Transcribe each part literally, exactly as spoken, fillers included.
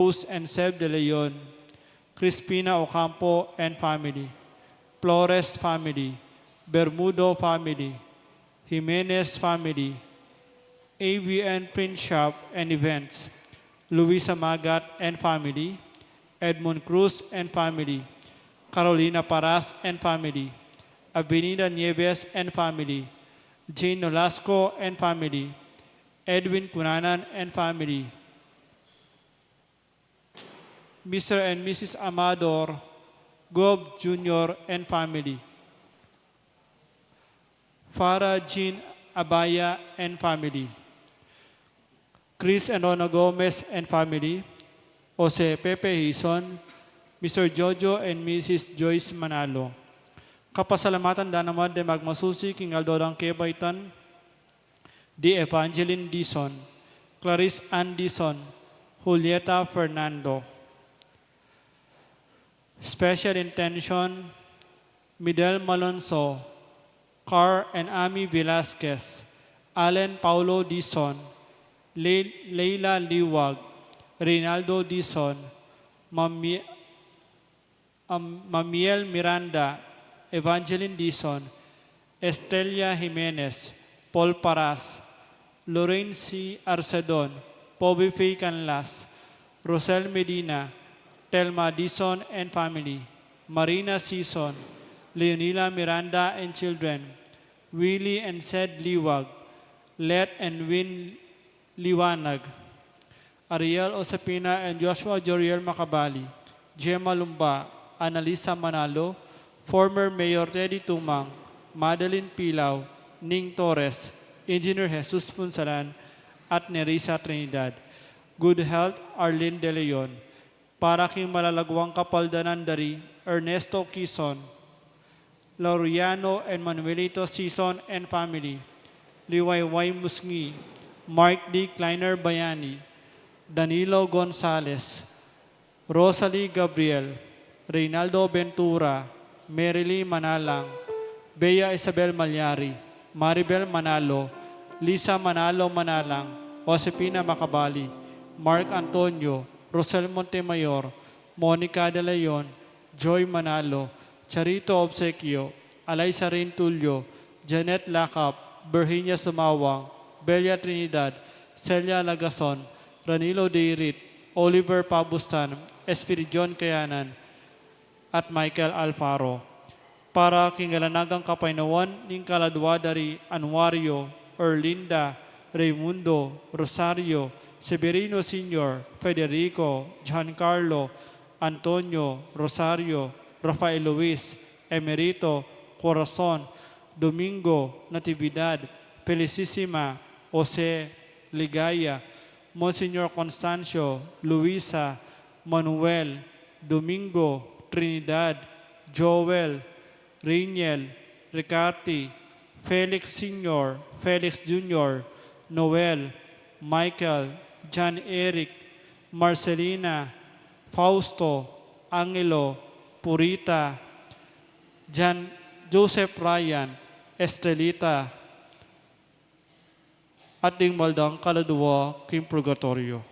Cruz and Seb de Leon, Crispina Ocampo and family, Flores family, Bermudo family, Jimenez family, A V N Print Shop and Events, Luisa Magat and family, Edmund Cruz and family, Carolina Paras and family, Avenida Nieves and family, Jane Nolasco and family, Edwin Cunanan and family, Mister and Missus Amador Gob Junior and family, Farah Jean Abaya and family, Chris and Rona Gomez and family, Jose Pepe Hizon, Mister Jojo and Missus Joyce Manalo. Kapasalamatan da naman deng magmasusi king aldo dang kebaitan, di Evangeline Dizon, Clarice Ann Dizon, Julieta Fernando. Special intention, Midel Malonzo, Carl and Amy Velasquez, Allen Paulo Dizon, Le-, Leila Liwag, Reynaldo Dizon, Mami-, Am-, Mamiel Miranda, Evangeline Dizon, Estelia Jimenez, Paul Paras, Lorraine C. Arcedon, Poby Faye Canlas, Rosel Medina, Telma Dizon and family, Marina Sison, Leonila Miranda and children, Willie and Sed Liwag, Let and Win Liwanag, Ariel Josepina and Joshua Joriel Macabali, Gemma Lumba, Annalisa Manalo, former Mayor Teddy Tumang, Madeline Pilaw, Ning Torres, Engineer Jesus Punsalan, at Nerissa Trinidad. Good health, Arlene De Leon. Para king malalaguang kapaldanan da ri Ernesto Quizon, Laureano and Manuelito Sison and family, Liwayway Musngi, Mark D. Kleiner Bayani, Danilo Gonzales, Rosalie Gabriel, Reynaldo Ventura, Merily Manalang, Bea Isabel Malyari, Maribel Manalo, Lisa Manalo Manalang, Josefina Macabali, Mark Antonio, Rosel Montemayor, Monica De Leon, Joy Manalo, Charito Obsequio, Alaisa Rintulio, Janet Lakap, Virginia Sumawang, Belia Trinidad, Celia Lagason, Ranilo Deirit, Oliver Pabustan, Espiridion Kayanan, at Michael Alfaro. Para king alang anggang kapaynawan ning kaladua da ri Anuario, Erlinda, Raymundo, Rosario, Severino Senior, Federico, Giancarlo, Antonio, Rosario, Rafael Luis, Emerito, Corazon, Domingo, Natividad, Felicissima, Jose, Ligaya, Monsignor Constancio, Luisa, Manuel, Domingo, Trinidad, Joel, Rainiel, Ricarte, Felix Senior, Felix Junior, Noel, Michael, John Eric, Marcelina, Fausto, Angelo, Purita, John Joseph Ryan, Estrelita, at ding maldang kaladua king purgatoryo.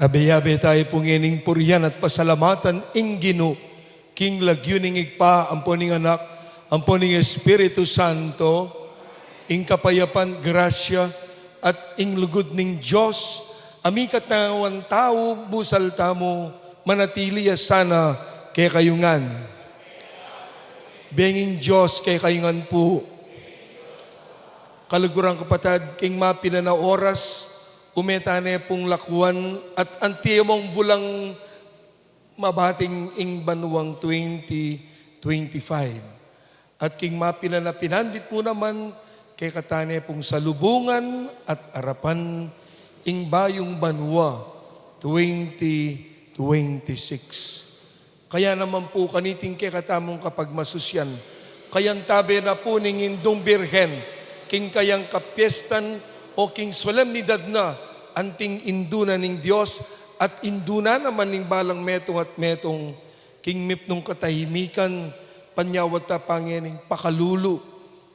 Abe-abe tamu pu ngening purian at pasalamatan ing Ginu, king lagyu ning Ibpa, ampo ning Anak, ampo ning Espiritu Santo. Ing kapayapan, grasya, at ing lugud ning Dios a mikatawan tau, busal tamu, manatili ya sana kekayu ngan. Benging Dios kekayu ngan pu. Kaluguran kapatad, king mapilan a oras, ume tane pung lakuan at antimong bulang mabating ing banuang twenty twenty-five. At king mapilan a pinandit mu naman, kekatane pung salubungan at arapan ing bayung banua twenty twenty-six. Kaya naman pu kaniting kekatamung kapagmasusyan, kayantabe na pu ning Indung Birhen, king kayang kapiestan o king solemnidad na, anting indu na ning Dios, at indu na naman ning balang metung at metung, king mipnung katahimikan, panyawad ta pa ngening pakalulu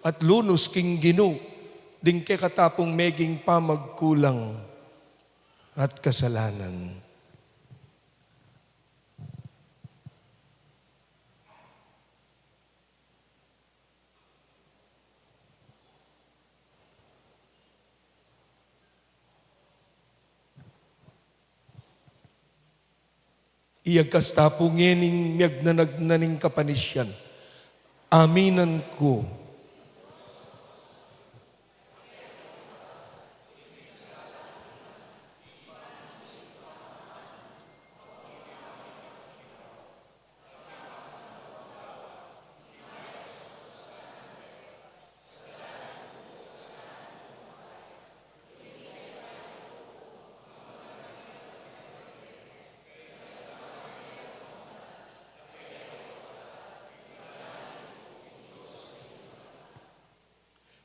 at lunus king Ginu, ding kekatapung meging pamagkulang at kasalanan. Iyagkas ta pu ngening miyagnanag na ning kapanisian. Aminan ku.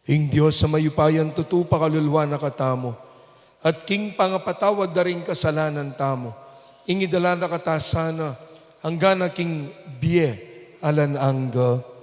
Ing Dios a mayupayang tutu pakaluluan na katamu, at king pangapatawad da ring kasalanan tamu, ing idala na kata sana angga na king bie alang angga.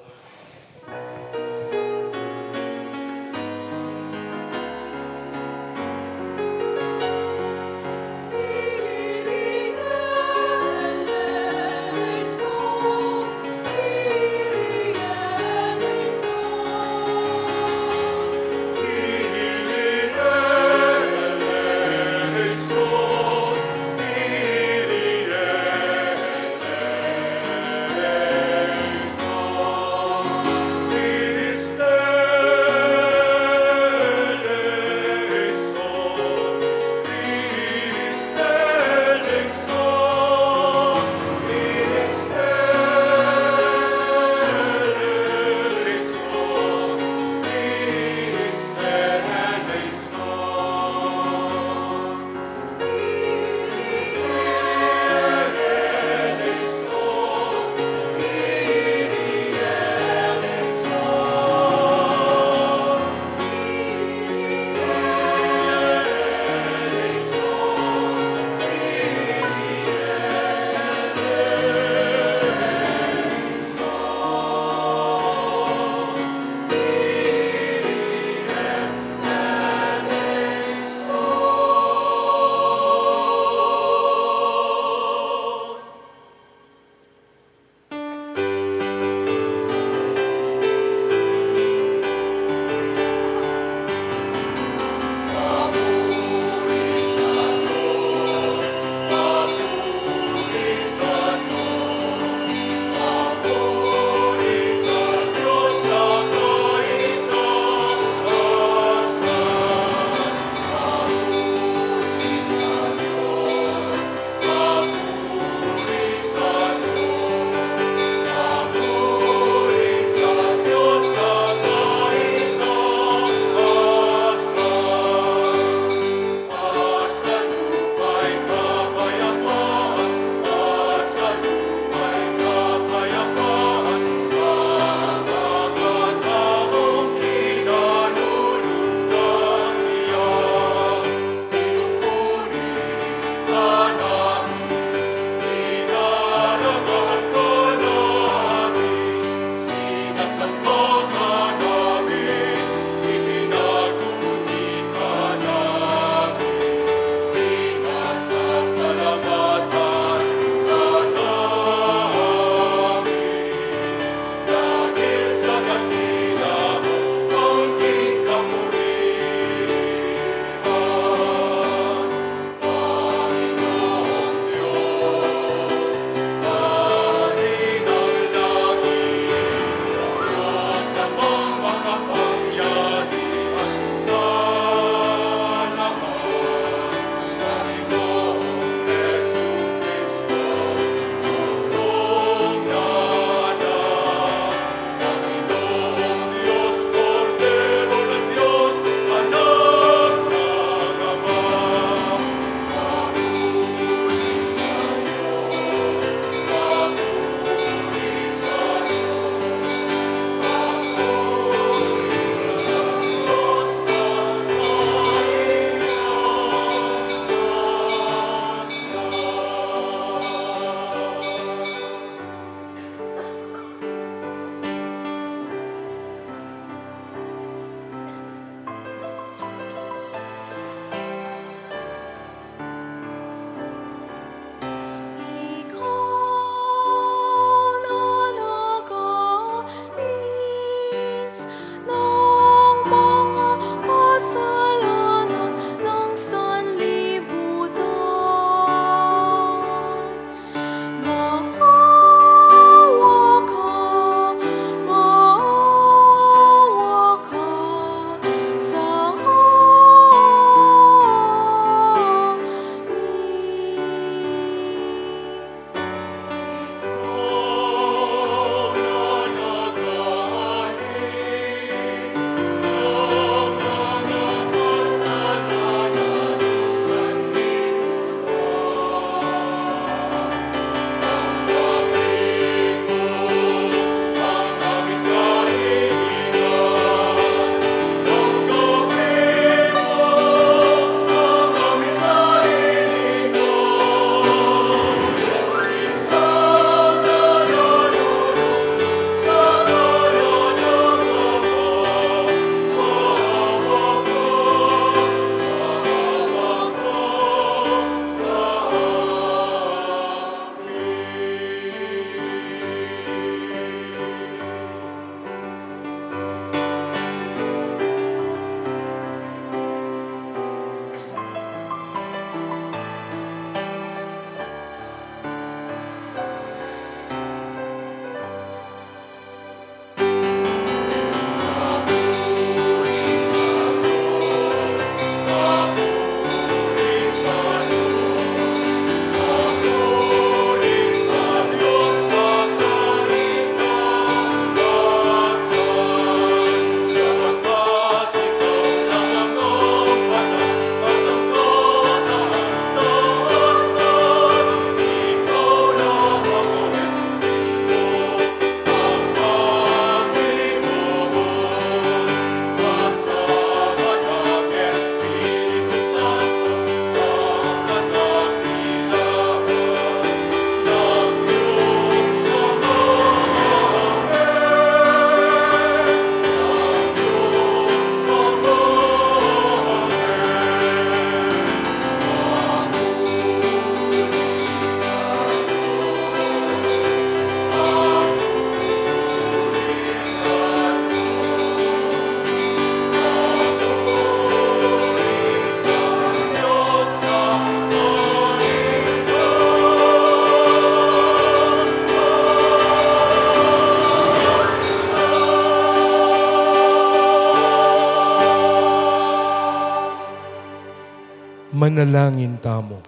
Manalangin tamu.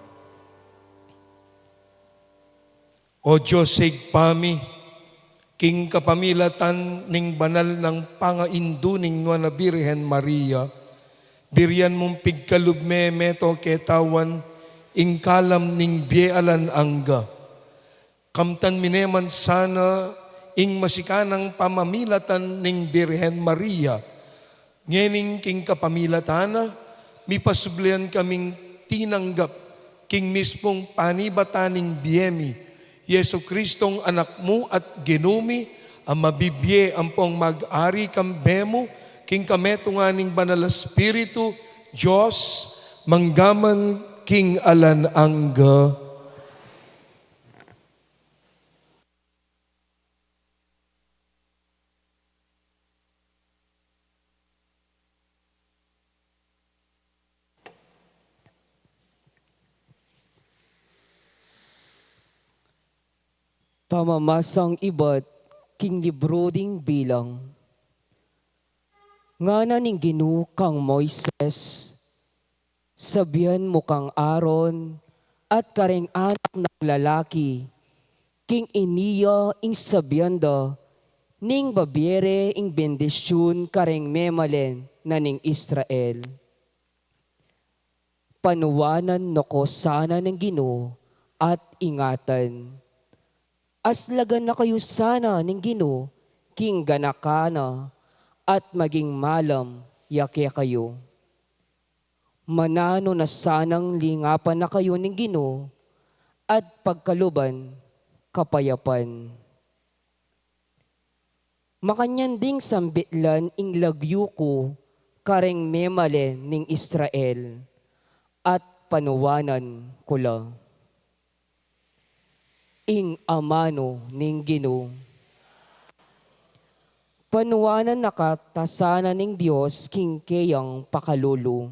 O Dios, Ibpa mi, king kapamilatan ning banal nang pangaindu ning Nuan a Birhen Maria, burian mung pigkalub me meto ketawan ing kalam ning bie alang angga. Kamtan mi ne man sana ing masikanang pamamilatan ning Birhen Maria. Ngening king kapamilatan na, mipasubli kaming tinanggap king mismung panibatan ning bie mi, Jesucristong Anak mu at Ginu mi, a mabibie ampong mag-ari kambe mu, king kametungan ning Banal a Espiritu, Dios, mangga man king alang angga. Pamamasang ibat king libru ding Bilang. Ngana ning Ginu kang Moises, sabian mu kang Aaron at kareng anak nang lalaki, king ini ya ing sabian da ning babie re ing bendisyun kareng memalen na ning Israel. Panuanan no ko sana ning Ginu at ingatan. Aslagan na kayu sana ning Ginu king ganakan na at maging malam ya kekayu. Mananu na sanang lingapan na kayu ning Ginu at pagkaluban kapayapan. Makanyan ding sambitlan ing lagyu ku kareng memalen ning Israel at panuanan ku la. Ing amanu ning Ginu. Panuanan na ka ta sana ning Dios king keyang pakalulu.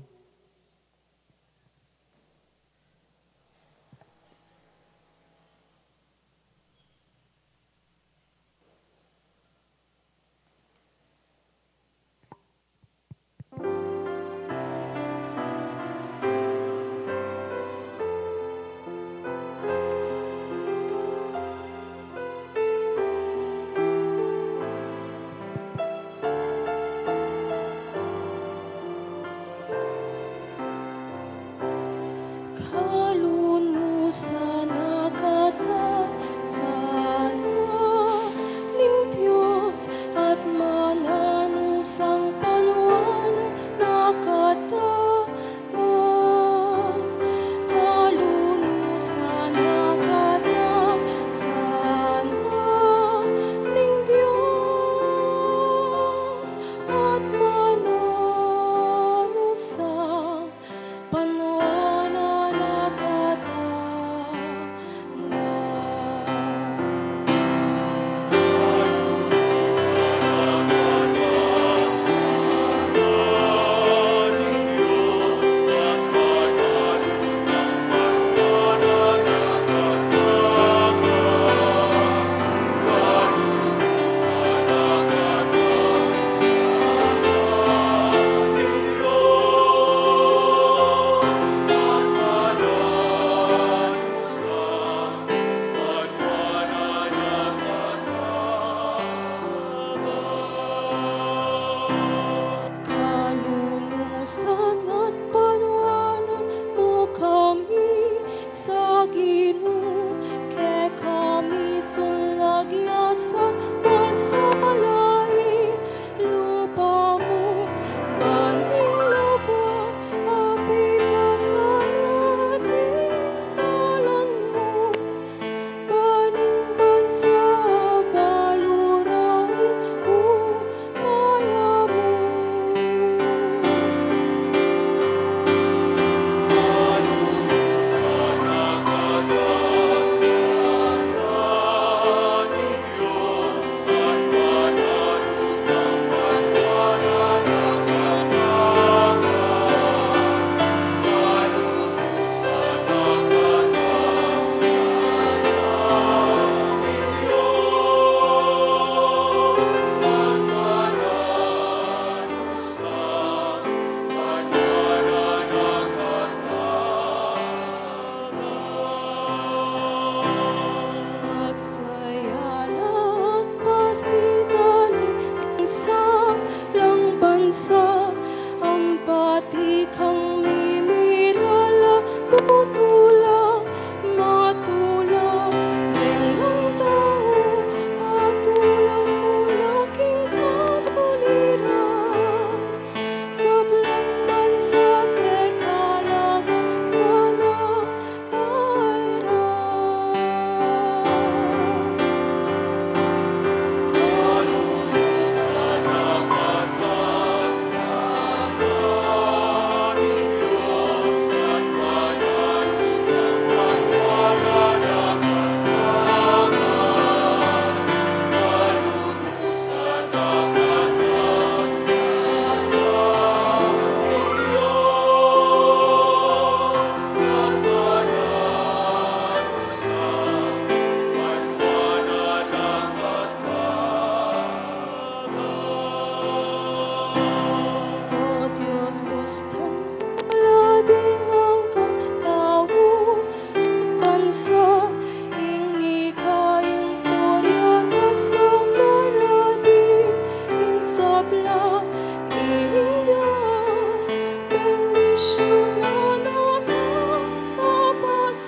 Sino na katapasan,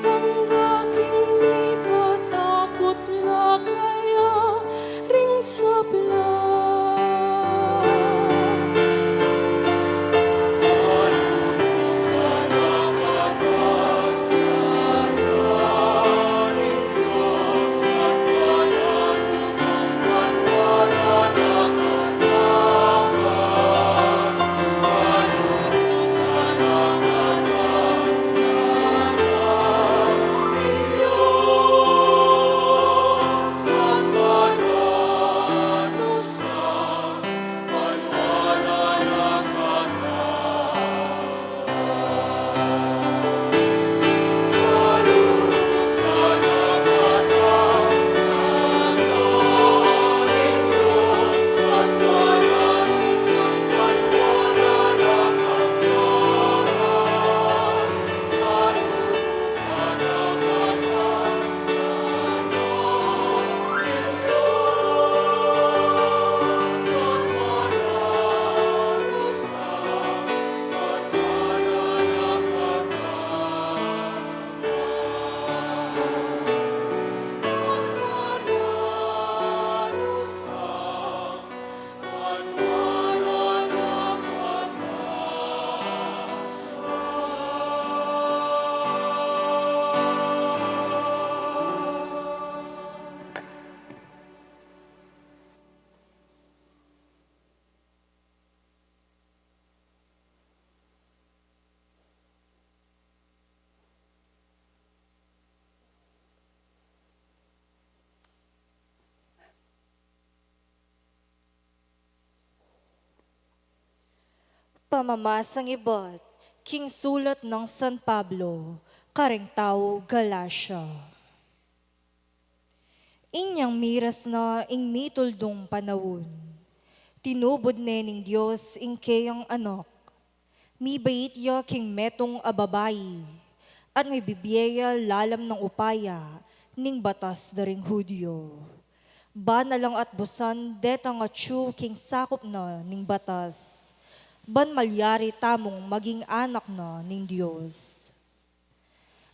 angga king mikatakut la kaya ring sabla. Pamamasang ibat king sulat nang San Pablo kareng tau Galacia. Inyang miras na ing mituldung panaun, tinubud ne ning Dios ing keyang Anak. Mibait ya king metung a babai, at mibibie ya lalam nang upaya ning batas da ring Judio. Ban alang atbusan detang atyu king sakup na ning batas, ban malyari tamung maging anak na ning Dios.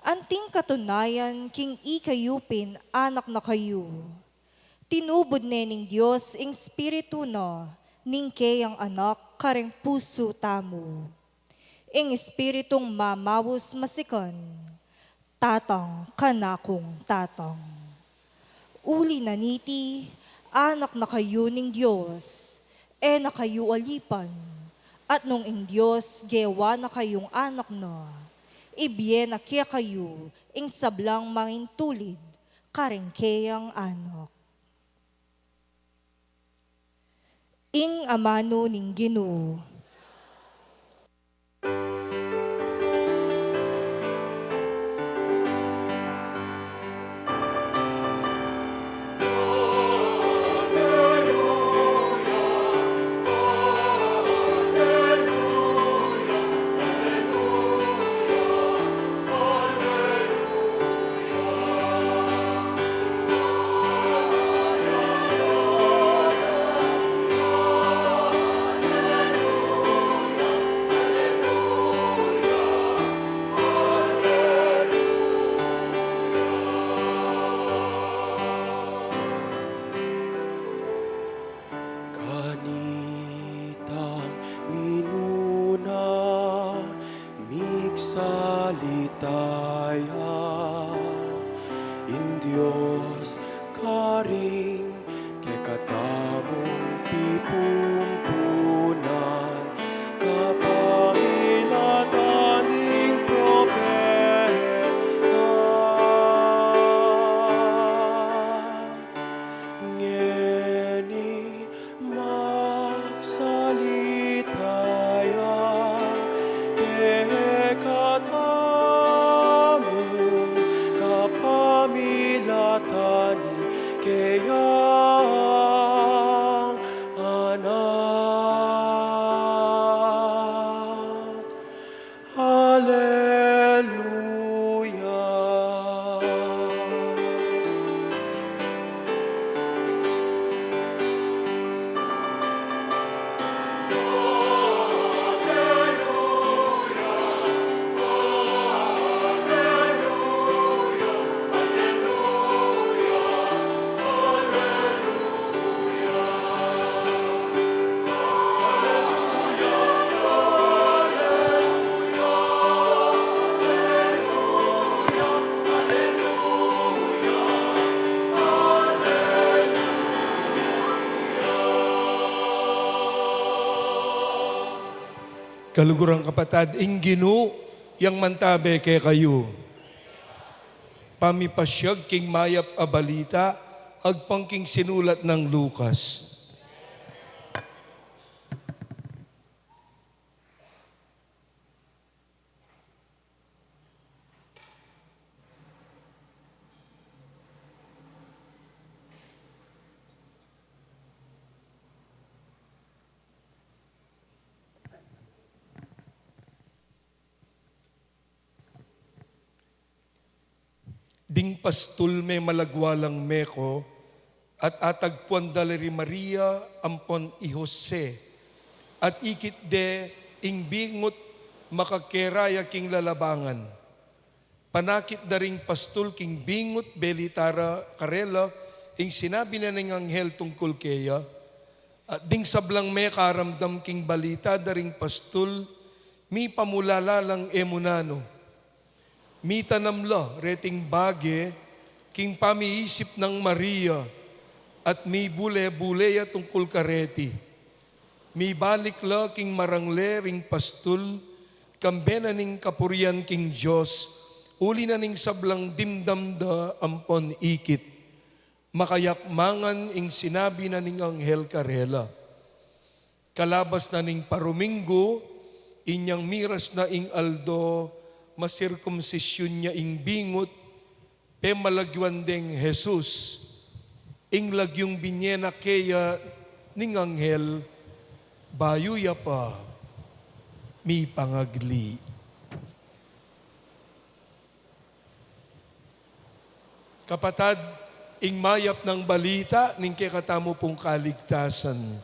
Anting katunayan king ikayu pin anak na kayu, tinubud ne ning Dios ing Espiritu na ning keyang Anak kareng pusu tamu. Ing Espiritung mamaus masikan, Tatang, kanakung Tatang. Uli na niti, anak na kayu ning Dios, e na kayu alipan, at nung ing Dios gewa na kayung anak na, ibie na kekayu ing sablang mangintulid kareng keyang anak. Ing amanu ning Ginu. Kanitang minuna, migsalita ya ing Dios karing kekatamung pipumpunan, kapamilatan ning propeta. Ngeni magsalita ya kekatamung Kaluguran kapatad, ing Ginu yang mantabe kekayu. Pamipasyag king mayap a balita agpang king sinulat nang Lucas. Ding pastul memalagwa lang meko, at atagpuan da la ri Maria ampon i Jose, at ikit de ing bingut makakera ya king lalabangan. Panakit da ring pastul king bingut, belita ra karela ing sinabi na ning anghel tungkul keya. At ding sablang mekaramdam king balita da ring pastul, mipamulala lang e mu nanu. Mitanam la reting bage king pamiisip nang Maria, at mibule-bule ya tungkul kareti. Mibalik la king marangle ring pastul, kambe na ning kapurian king Dios, uli na ning sablang dimdam da ampon ikit. Makayakmangan ing sinabi na ning anghel karela. Kalabas na ning paruminggu, inyang miras na ing aldo masirkumsisyun ya ing bingut, pemalagyuan deng Jesus. Ing lagyung binye na keya ning anghel, bayu ya pa mipangagli. Kapatad, ing mayap nang balita ning kekatamu pung kaligtasan.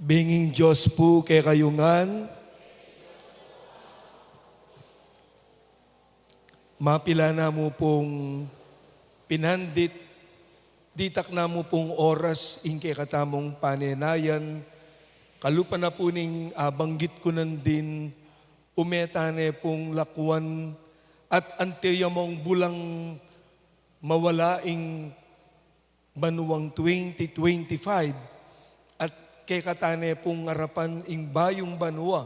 Binging Dios pu kekayu ngan. Mapilan na mu pung pinandit, ditak na mu pung oras ing kekatamung panenayan, kalupa na pu ning abanggit ku nandin, ume tane pung lakuan at anti ya mung bulang mawala ing banuang twenty twenty-five, at kekatane pung arapan ing bayung banua,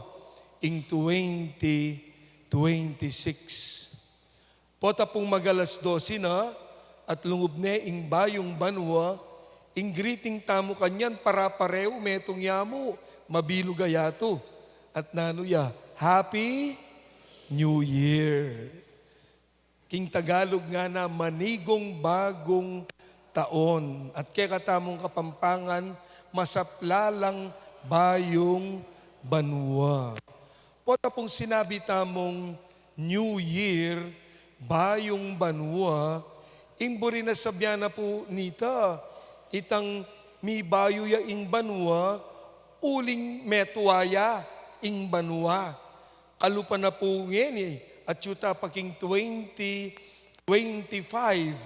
ing twenty twenty-six. Pota pung mag-alas dose na, at lungub ne ing bayung banua, ing greeting tamu kanyan, pare-pareu, metung ya mu, mabilug a yatu. At nanu ya, Happy New Year. King Tagalog ngana, Manigong Bagong Taon. At kekatamung Kapampangan, masaplalang bayung banua. Pota pung sinabi tamung New Year, bayung banua, ing buri na sabian na pu nita, itang mibayu ya ing banua, uling metua ya ing banua. Kalupa na pu ngeni, atyu ta pa king twenty twenty-five,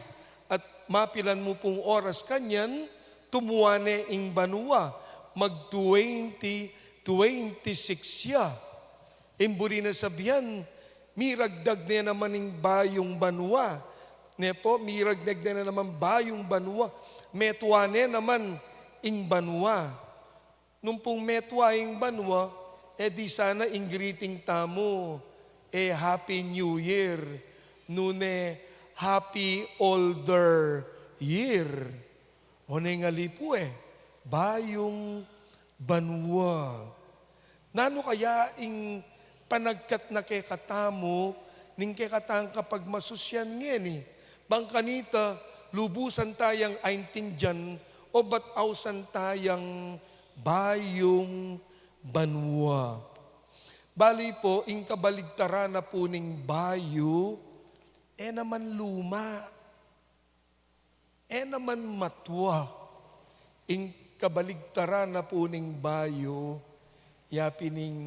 at mapilan mu pung oras kanyan, tumua ne ing banua, mag twenty twenty-six ya. Ing buri na sabian, miragdag ne naman ing bayung banua. Ne pu, miragdag ne naman bayung banua. Metua ne naman ing banua. Nung pung metua ing banua, e di sana ing greeting tamu, e Happy New Year, nune Happy Older Year. O ne ngali pu e, bayung banua. Nanu kaya ing panagkat na kekatamu ning kekatang kapagmasusian ngeni? Bang kanita, lubusan tayang aintindian o bat ausan tayang bayung banua. Bali po, ing kabaligtaran na po ning bayu, e naman luma, e naman matua. Ing kabaligtaran na po ning bayu, ya pin ing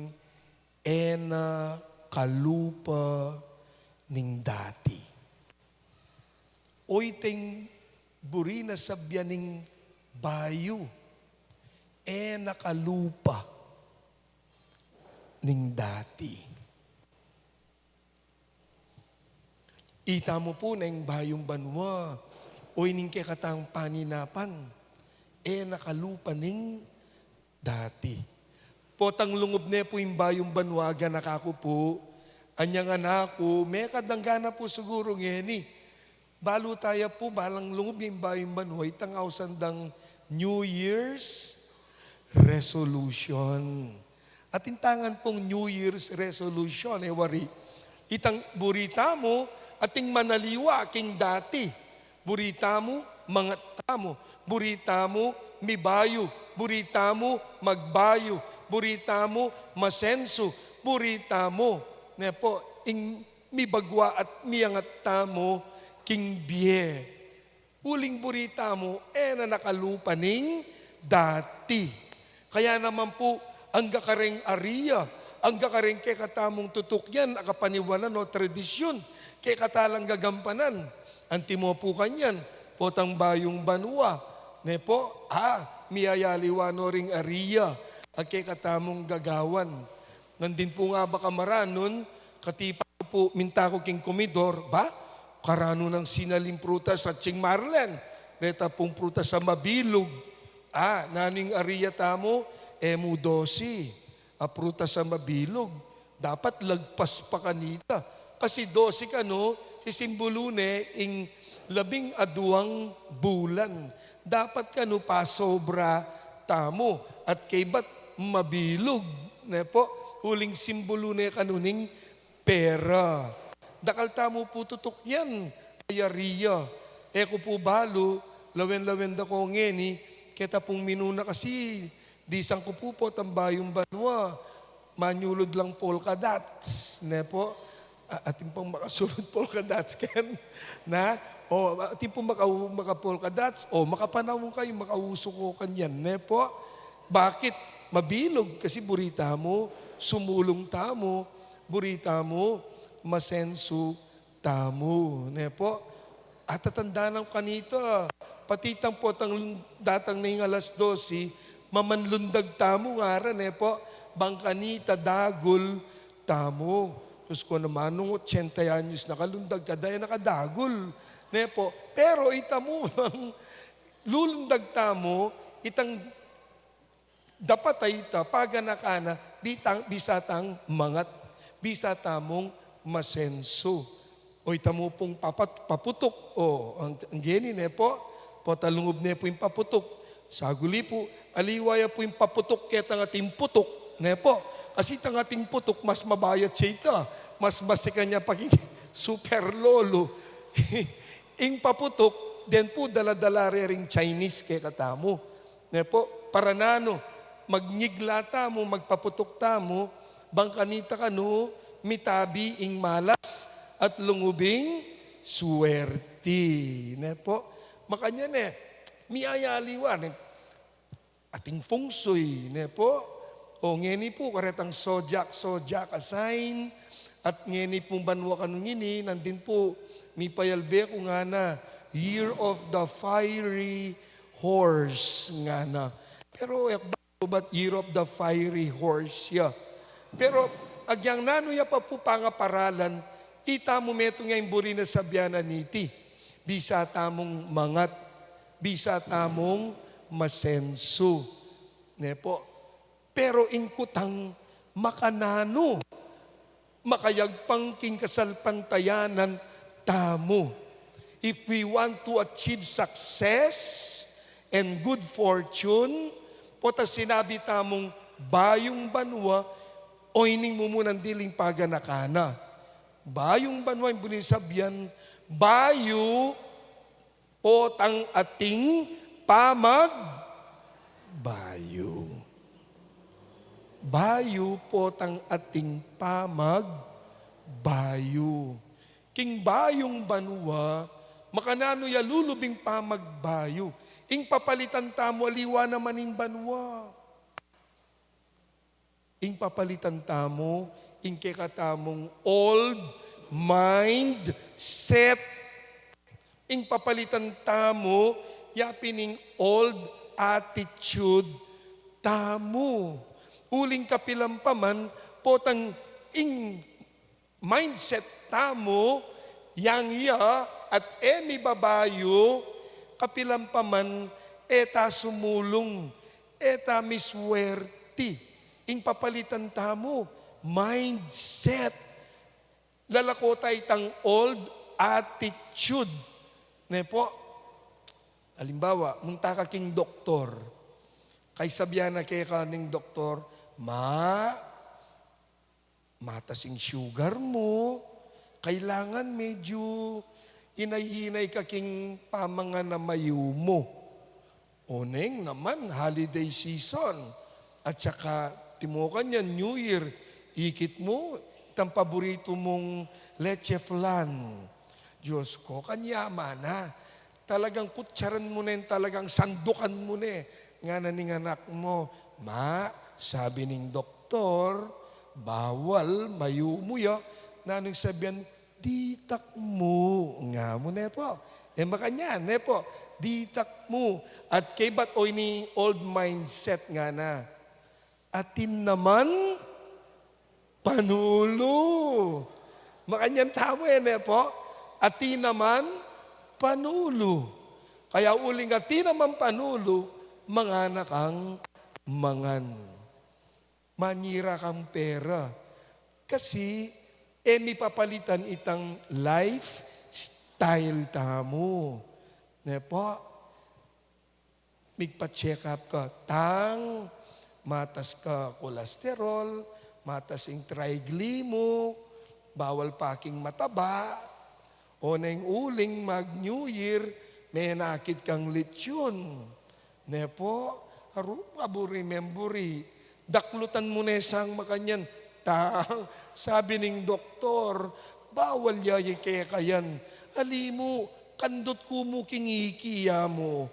e na kalupa ning dati. O iting buri na sabian ning bayu, e na kalupa ning dati. Itamu pu na ing bayung banua, o ining kekatang paninapan, e na kalupa ning dati. Potang lungub ne pu ing bayung banua, anak aku pu, anyang anak ku, mekad anggana pu siguru ngeni. Balu taya pu, balang lungub ing bayung banua, itang ausan dang New Year's resolution. Atin tangan pung New Year's resolution, e wari. Itang buri tamu, atin manaliwa king dati. Buri tamu, mangat tamu. Buri tamu, mibayu. Buri tamu, magbayu. Buri tamu, masensu. Buri tamu, ne po, ing mibagwa at miangat tamu king bie. Uling buri tamu, e na nakalupa ning dati. Kaya naman pu, angga kareng aria, angga kareng kekatamung tutukyan a kapaniwanan o tradisyun, kekatalang gagampanan. Antimo pu kanyan, potang bayung banua, ne po, a, miyayaliwa no ring aria a kekatamung gagawan. Nandin pu nga ba kamaranun, katipa ku pu, minta ku king komedor, ba? Karanu nang sinaling prutas atsing marlen, reta pung prutas a mabilug. A, nanu ing aria tamu, e mu dosi a prutas a mabilug. Dapat lagpas pa kanita. Kasi dosi kanu, sisimbulu ne ing labing aduang bulan. Dapat kanu pasobra tamu at kaybat mabilug, ne po, uling simbulu ne kanu ning pera. Dakal tamu pu tutukyan a aria. E ku pu balu, lawen-lawen da ko ngeni, keta pung minuna kasi, disan ku pu, potang bayung banua, manyulud lang polka dots, ne po. A-, atin pang makasulud polka dots, ken? Na? O, atin pang maka-, maka-polka dots, o, makapanaun kayu, makauso ko kanyan, ne po? Bakit? Mabilug, kasi buri tamu sumulung tamu, buri tamu masensu tamu, ne po? Atatandanan ku kanita, pati itang potang datang na ing alas dose, mamanlundag tamu ngara, ne po? Bang kanita dagul tamu. Diyos ko naman, nung otsenta anyos na kalundag ka, daya na kadagul, ne po? Pero itamu, bang lulundag tamu, itang dapat a ita, paganaka na, bitang, bisa tang mangat, bisa tamung masensu. O itamu pung papat-, paputuk, o, ang, ang geni, ne po, pota lungub ne pu ing paputuk. Saguli pu, aliwa ya pu ing paputuk ketang ating putuk, ne po. Kasi itang ating putuk, mas mabayat ya ita, mas masikan ya paging super lolo. Ing paputuk, den pu dala-dala re ring Chinese kekatamu. Ne po, para nanu, magngigla tamu, magpaputuk tamu, bang kanita kanu, mitabi ing malas at lungub ing suwerti. Ne po, makanyan ne, miyayaliwa, ne, ating feng shui, ne po. O ngeni pu, karetang zodiac, zodiac a sign, at ngeni pung banua kanu ngeni, nandin pu, mipayalbe ku ngana, Year of the Fiery Horse, ngana. Pero, e ku balu bat Year of the Fiery Horse ya. Pero, agyang nanu ya pa pu pangaparalan, itamu metung ya ing buri na sabianan niti. Bisa tamung mangat, bisa tamung masensu. Ne po? Pero ing kutang makananu makayagpang king kasalpantayanan tamu. If we want to achieve success and good fortune, pota sinabi tamung bayung banua, o ining mumunan diling paganaka na. Bayung banua ing buri sabian, bayu, potang ating pamagbayu. bayu potang ating pamagbayu. King bayung banua, makananu ya lulubing pamagbayu? Ing papalitan tamu, aliwa naman ing banua. Ing papalitan tamu, ing kekatamung old mindset. Ing papalitan tamu, ya pin ing old attitude tamu. Uling kapilan pa man, potang ing mindset tamu, yang iya at e mibabayu, kapilan pa man, e ta sumulung, e ta miswerti. Ing papalitan tamu, mindset. Lalako ta itang old attitude. Ne po? Alimbawa, munta ka king doktor. Kay sabian na keka ning doktor, "Ma, matas ing sugar mu. Kailangan medyu hinay-hinay ka king pamangan a mayumu." O neng naman, holiday season. At saka, timokan yan, New Year. Ikit mu, itang paboritu mung leche flan. Diyos ko, kanyaman na. Talagang kutsaran mu ne, talagang sandukan mu ne. Ngana ning anak mu, "Ma, sabi ning doktor, bawal mayumu ya." Nanung sabian, "Ditak mu." Nga mu, ne po. E, makanyan, ne po. "Ditak mu." At kaybat o ini old mindset ngana. "Atin naman panulu." Makanyan tamu, e, ne po? "Atin naman panulu." Kaya uling "atin naman panulu," mangana kang mangan. Manyira kang pera. Kasi, e mipapalitan itang lifestyle tamu. Ne po? Migpa-check up ka, tang, matas ka kolesterol, matas ing triglycerides mu, bawal pa king mataba, o neng uling mag-New Year, menakit kang lechon. Ne po, aru, abu ri memburi, daklutan mu ne sang makanyan. Tang, sabi ning doktor, bawal ya, ya keka yan. Ali mu, kandut ku mu king iki ya mu.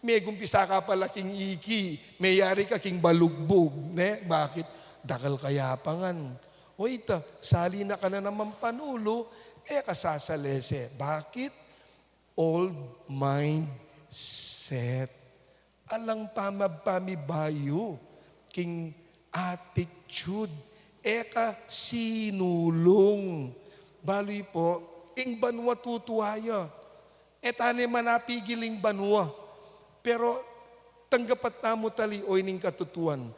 Megumpisa ka pala king iki, meyari ka king balugbug, ne? Bakit? Dakal ka ya pangan. O ita, sali na ka na naman panulu, e ka sasalese. Bakit? Old mindset. Alang pamab-, pamibayu king attitude. E ka sinulung. Balu i po, ing banua tutua ya. E ta ne manapigil ing banua. Pero tanggapan tamu tali o ining katutuan.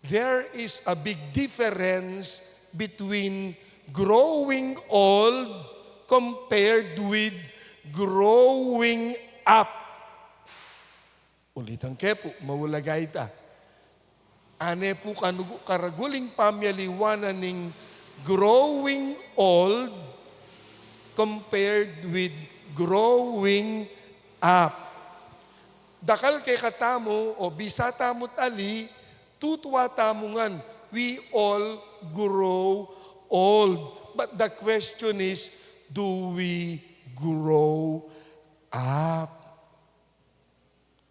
There is a big difference between growing old compared with growing up. Ulitan ke pu, maulaga ita. Ane pu kanugu-, karagul ing pamialiwanan ning growing old compared with growing up. Dakal kekatamu o bisa tamu tali, tutua tamu ngan, we all grow old. But the question is, do we grow up?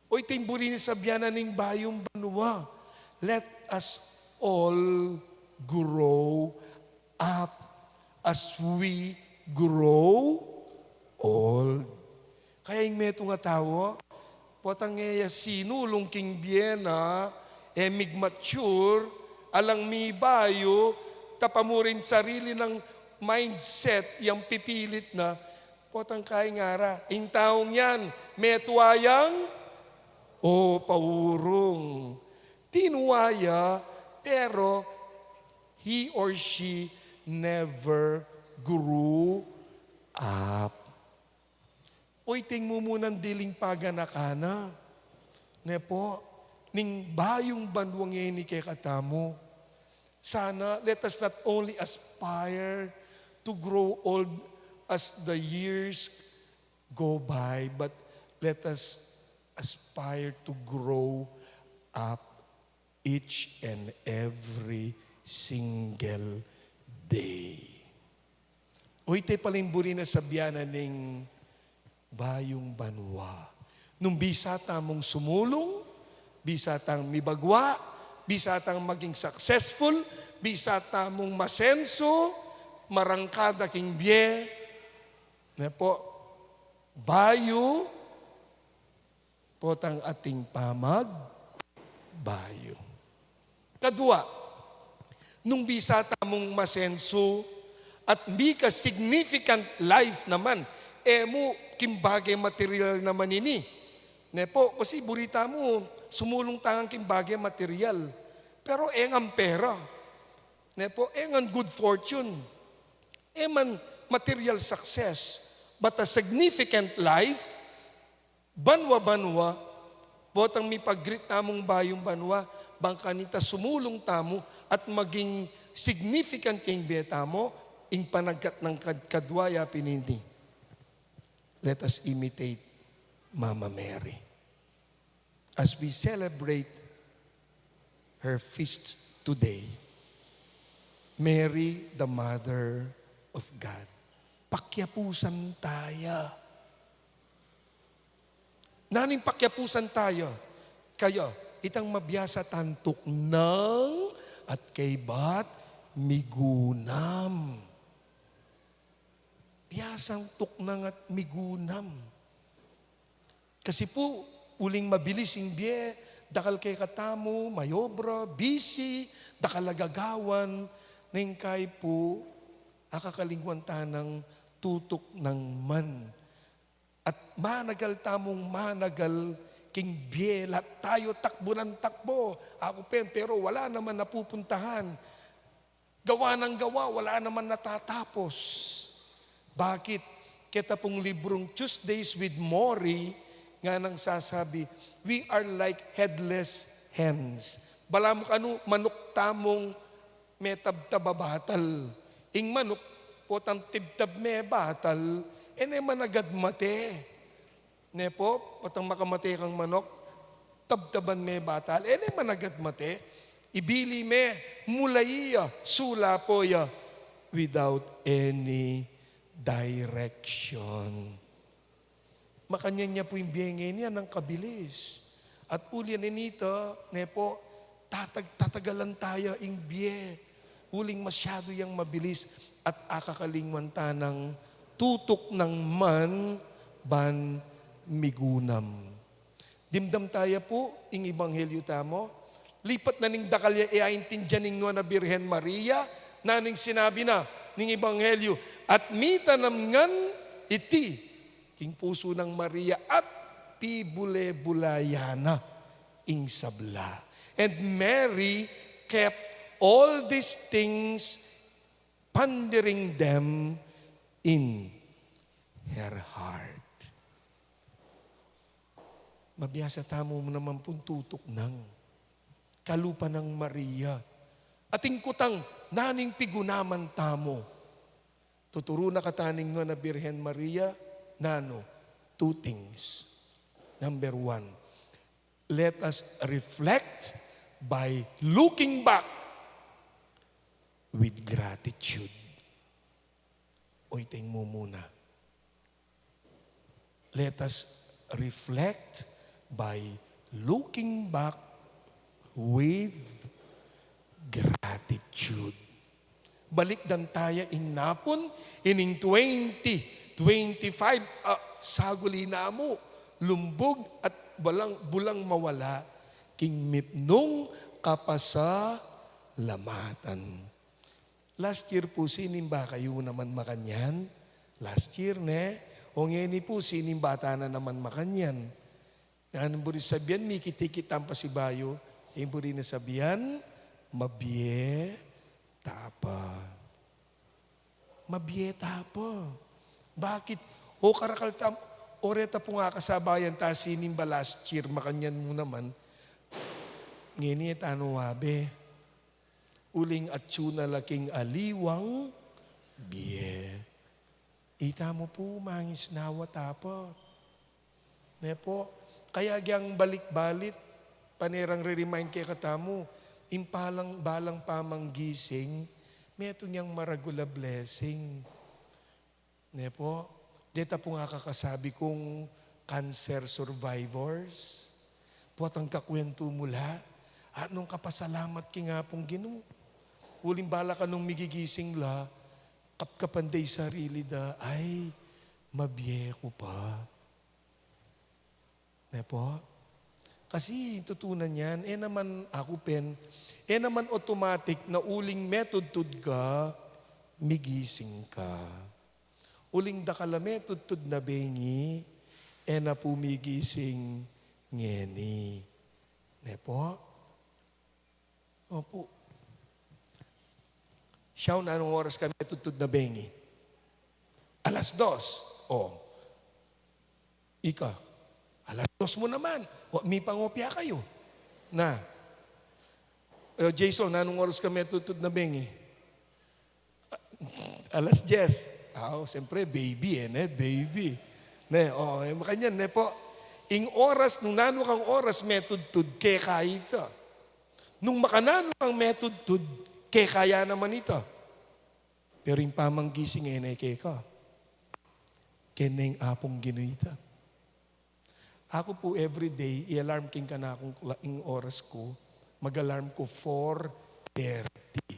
O, iti ing buri ning sabian na ning bayung banua, let us all grow up as we grow old. Kaya ing metung a tau, potang e ya sinulung king bie na, e mig-mature, alang mibayu, tapamurin sarili nang mindset, yang pipilit na, potang kai ngara, ing taung yan, metua yang, o paurung. Tinua ya, pero he or she never grew up. O, iti ing mumunang diling paganakan na, ne po, ning bayung banua ngeni kekatamu. Sana, let us not only aspire to grow old as the years go by, but let us aspire to grow up each and every single day. O iti pala ing buri na sabian ning bayung banua. Nung bisa tamung sumulung, bisa tang mibagua, bisa tang maging successful, bisa tamung masenso, marangkada king bie, ne po, bayu, potang ating pamagbayu. Kadua, nung bisa tamung masenso at mika significant life naman, e mu king bage material naman ini. Ne po, kasi buri tamu, sumulung tangan king bage material. Pero e ngan pera. Ne po, e ngan good fortune. E man material success. But a significant life, banua-banua, potang mipag-greet tamung bayung banua, bang kanita sumulung tamu at maging significant king bie tamu, ing panagkat nang kad-, kadua ya pin ini. Let us imitate Mama Mary as we celebrate her feast today. Mary, the Mother of God. Pakiapusan taya. Nanu ing pakiapusan taya? Kaya, itang mabiasa tang tuknang at kaybat migunam. Biasang tuknang at migunam. Kasi pu, uling mabilis ing bie, dakal kekatamu, mayobra, busy, dakal a gagawan, neng kai pu, akakalingwan ta nang tutuknang man. At managal tamung managal king bie, lahat tayo takbo nang takbo. Aku pin, pero wala naman napupuntahan. Gawa nang gawa, wala naman natatapos. Bakit? Keta pung librung Tuesdays with Morrie, nganang sasabi, "We are like headless hens." Balamu kanu manuk tamung metabtab a batal. Ing manuk, potang tibtab me batal, e ne managad mate. Ne po, potang makamate kang manuk, tabtaban me batal, e ne managad mate, ibili me, mulayi ya, sulapo ya, without any direction. Makanyan ya pu ing bie ngeni, anang kabilis. At uli na nita, ne po, tatag-, tatagalan taya ing bie. Uling masyadu yang mabilis at akakalingwan ta nang tutuknang man ban migunam. Dimdam taya pu ing ebanghelyu tamu. Lipat na ning dakal ya e aintindian ning Nuan a Birhen Maria, nanu ing sinabi na ning ebanghelyu, at mitanam ngan iti king pusu nang Maria at pibule-bulayan na ing sabla. And Mary kept all these things, pondering them in her heart. Mabiasa tamu naman pung tutuknang kalupa nang Maria. Atin kutang, nanu ing pigunaman tamu? Tuturu na katamu ning Nuan a Birhen Maria, nanu? Two things. Number one, let us reflect by looking back with gratitude. O, ita ing mumuna. Let us reflect by looking back with gratitude. Balikdan taya ing napun, ining twenty twenty-five, ah, saguli namu, lumbug at balang, bulang mawala king mipnung kapasalamatan. Last year pu, sinimba kayu naman makanyan? Last year, ne? O ngeni pu, sinimba ta na naman makanyan? Nanu ing buri sabian, mikit-ikit tang pasibayu, ing buri na sabian, mabie ta pa. Mabie ta pa. Bakit? O karakal ta, o reta pung akasabayan ta sinimba last year, makanyan mu naman. Ngeni e ta na wabe. Uling atyu na la king aliwang bie. Ita mu pu, mangisnawa ta pa. Ne po? Kaya agyang balik-balik, Pane rang re-remind kekatamu, ing balang, balang pamanggising, metung yang maragul a blessing. Ne po? Deta pung akakasabi kung cancer survivors. Potang kakwentu mu la, at nung kapasalamat king Apung Ginu. Uling bala ka nung migigising la, kapkapan da ing sarili da, "Ay, mabie ku pa." Ne po? Kasi tutunan yan, e naman aku pen, e naman automatic na uling metudtud ka, migising ka. Uling dakal a metudtud na bengi, e na pu migising ngeni. Ne po? Opu. Siya, nanung oras ka metudtud na bengi? Alas dos. O. Ika, alas dos mu naman. O, mipangopya kayu. Na. E, Jason, nanung oras ka metudtud na bengi? Alas dyes. Aw, siyempre, baby, e, ne? Baby. Ne, o, e, makanyan, ne po? Ing oras, nung nanu kang oras metudtud, keka ita. Nung makananu kang metudtud, keka ya naman ita. Pero ing pamanggising, e ne keka. Keng Apung Ginu ita. Aku pu everyday, i-alarm king kanakung kla-, ing oras ku, mag-alarm ku four thirty.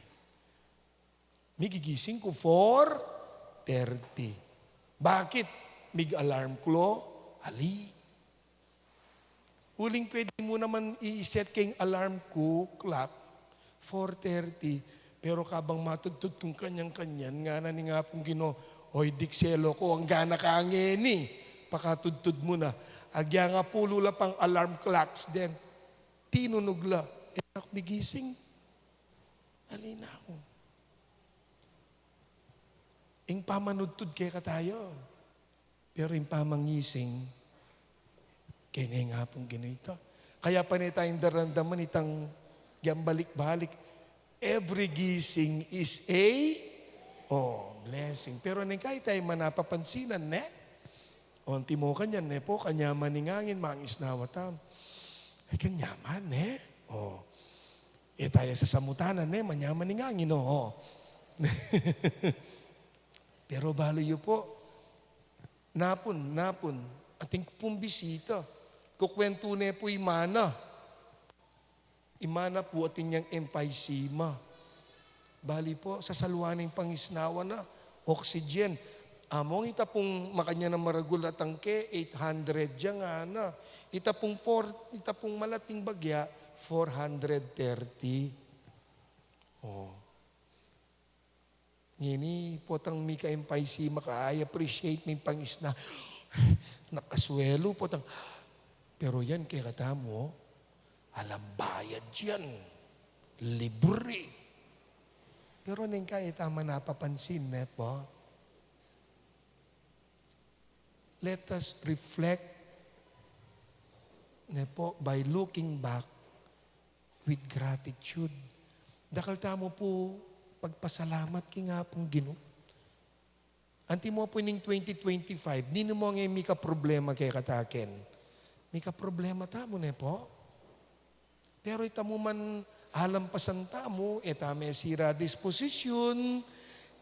Migigising ku four thirty. Bakit? Mig-alarm ku lo, ali. Uling pwede mu naman i-set keng alarm ku, clock, four thirty. Pero kabang matudtud kung kanyan-kanyan, ngana ning Apung Ginu, "Oy, dikselo ku, angga na ka ngeni, pakatudtud mu na." Agya nga pulu la pang alarm clocks den. Tinunug la. E na ku migising. Ali na ku. Ing pamanudtud kekatayu. Pero ing pamangising, keng Apung Ginu ita. Kaya pane tayang daramdaman itang yang balik-balik. Every gising is a, o, blessing. Pero neng kaya tayu manapapansinan, ne? O, antimo kanyan, ne po, kanyaman ning angin, mangisnawa tamu. Ay, kanyaman, ne? O. E taya sasamutanan, ne? Manyaman ning angin, o. Pero balu yu po, napun, napun, atin ku pung bisita. Kukwentu ne pu i mana. I mana pu atin yang emphysema. Bali po, sasaluan ne ing pangisnawa na, oxygen. Among ita pung makanyan a maragul a tangke, eight hundred ya ngana. Ita pung four, ita pung malating bagya, four hundred thirty. O. Ngeni, potang mika-emphysema ka, i-appreciate me ing pangisna. Nakaswelu, potang. Pero yan, kekatamu, o, alang bayad yan. Libre. Pero neng kaya tamu manapapansin, ne po? Let us reflect, ne po, by looking back with gratitude. Dakal tamu pu pagpasalamat king Apung Ginu. Antimo pu ning twenty twenty-five, ninu mu nge mika problema kekatamu? Mika problema tamu, ne po? Pero itamu man alampasan tamu, e tamu mesira disposisyun,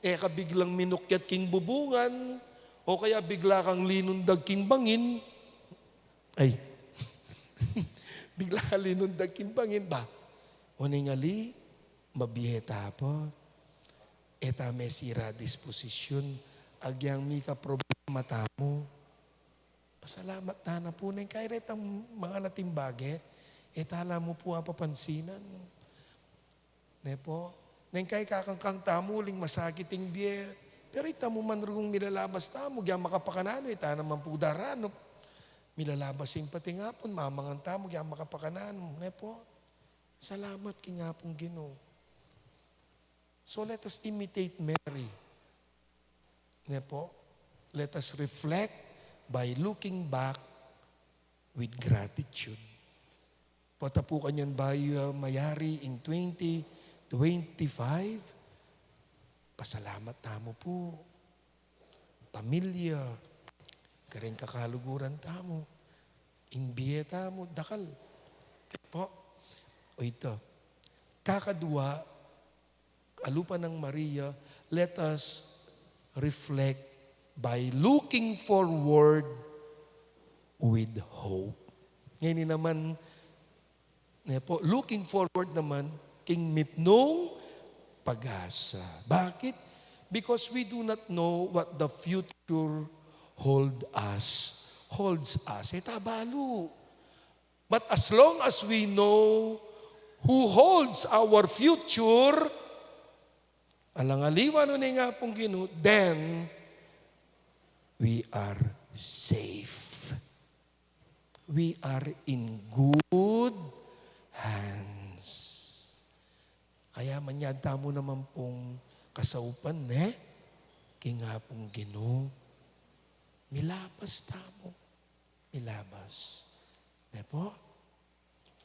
e ka biglang minukyat king bubungan, o kaya bigla kang linundag king bangin. Ay. Bigla ka linundag king bangin ba? O neng ali, mabie ta pa. E ta mesira disposisyun, agyang mika problema tamu. Pasalamat ta na pu, neng kaya retang mangalating bage, e ta la mu pu apapansinan. Ne po? Neng kaya kakangkang tamu, uling masakit ing bie. Pero itamu man rung milalabas tamu, agyang makapakananu, e ta naman pu daranup. Milalabas ing patingapun, mamangan tamu, agyang makapakananu. Ne po? Salamat king Apung Ginu. So let us imitate Mary. Ne po? Let us reflect by looking back with gratitude. Pota pu kanyan bayu, ah, mayari ing twenty twenty-five, pasalamat tamu pu. Pamilya, kareng kakaluguran tamu, ing bie tamu, dakal. Po? O ito. Kakadua, alupa nang Maria, let us reflect by looking forward with hope. Ngeni naman, ne po, looking forward naman king mitmung pag-asa. Bakit? Because we do not know what the future hold us, holds us. E ta balu. But as long as we know who holds our future, alang aliwa nune ing Apung Ginu, then we are safe. We are in good hands. Kaya manyad tamu naman pung kasaupan, ne? King Apung Ginu. Milabas tamu. Milabas. Ne po?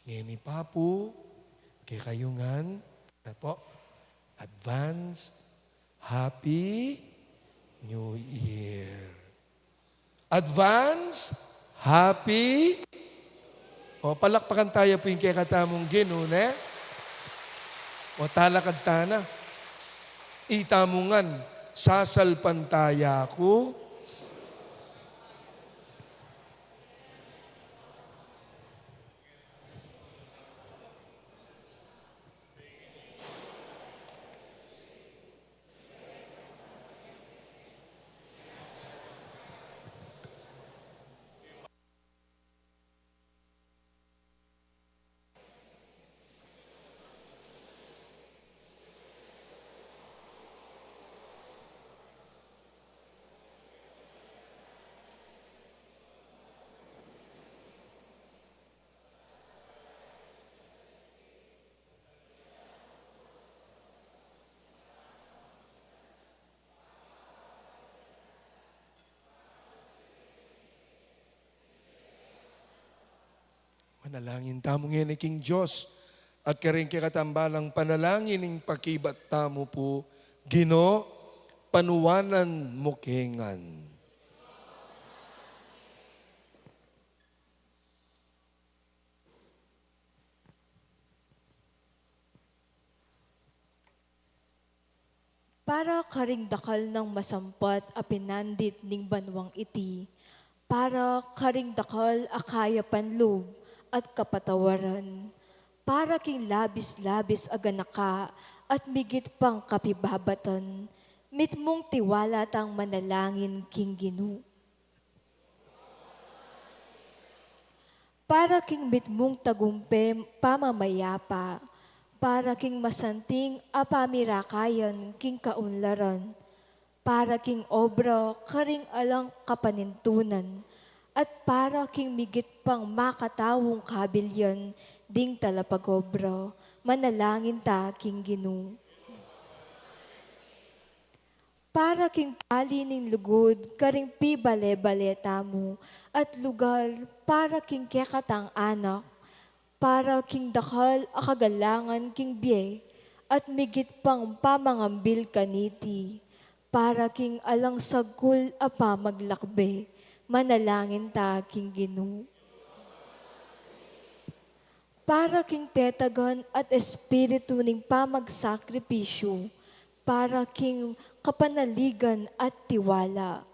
Ngeni pa pu, kekayu ngan, ne po? Advanced Happy New Year. Advance Happy. O, palakpakan taya pu ing kekatamung Ginu, ne? O, talakad tana. Itamu ngan, sasalpantaya ku. Manalangin tamu ngeni king Dios, at karing kekatambalang panalangin ing pakibat tamu pu, Ginu, panuanan mu ke ngan. Para karing dakal nang masampat a pinandit ning banuang iti, para karing dakal a kayapan lub at kapatawaran, para king labis-labis a ganaka at migit pang kapibabatan, mitmung tiwala tang manalangin king Ginu. Para king mitmung tagumpe pamamayapa, para king masanting a pamirakayan king kaunlaran, para king obra karing alang kapanintunan, at para king migit pang makataung kabilian ding talapagobra, manalangin ta king Ginu. Para king pali ning lugud karing pibale-bale tamu, at lugar para king kekatang anak, para king dakal a kagalangan king bie, at migit pang pamangambil kaniti, para king alang sagkul a pamaglakbe, manalangin ta king Ginu. Para king tetagan at espiritu ning pamagsakripisyu, para king kapanaligan at tiwala,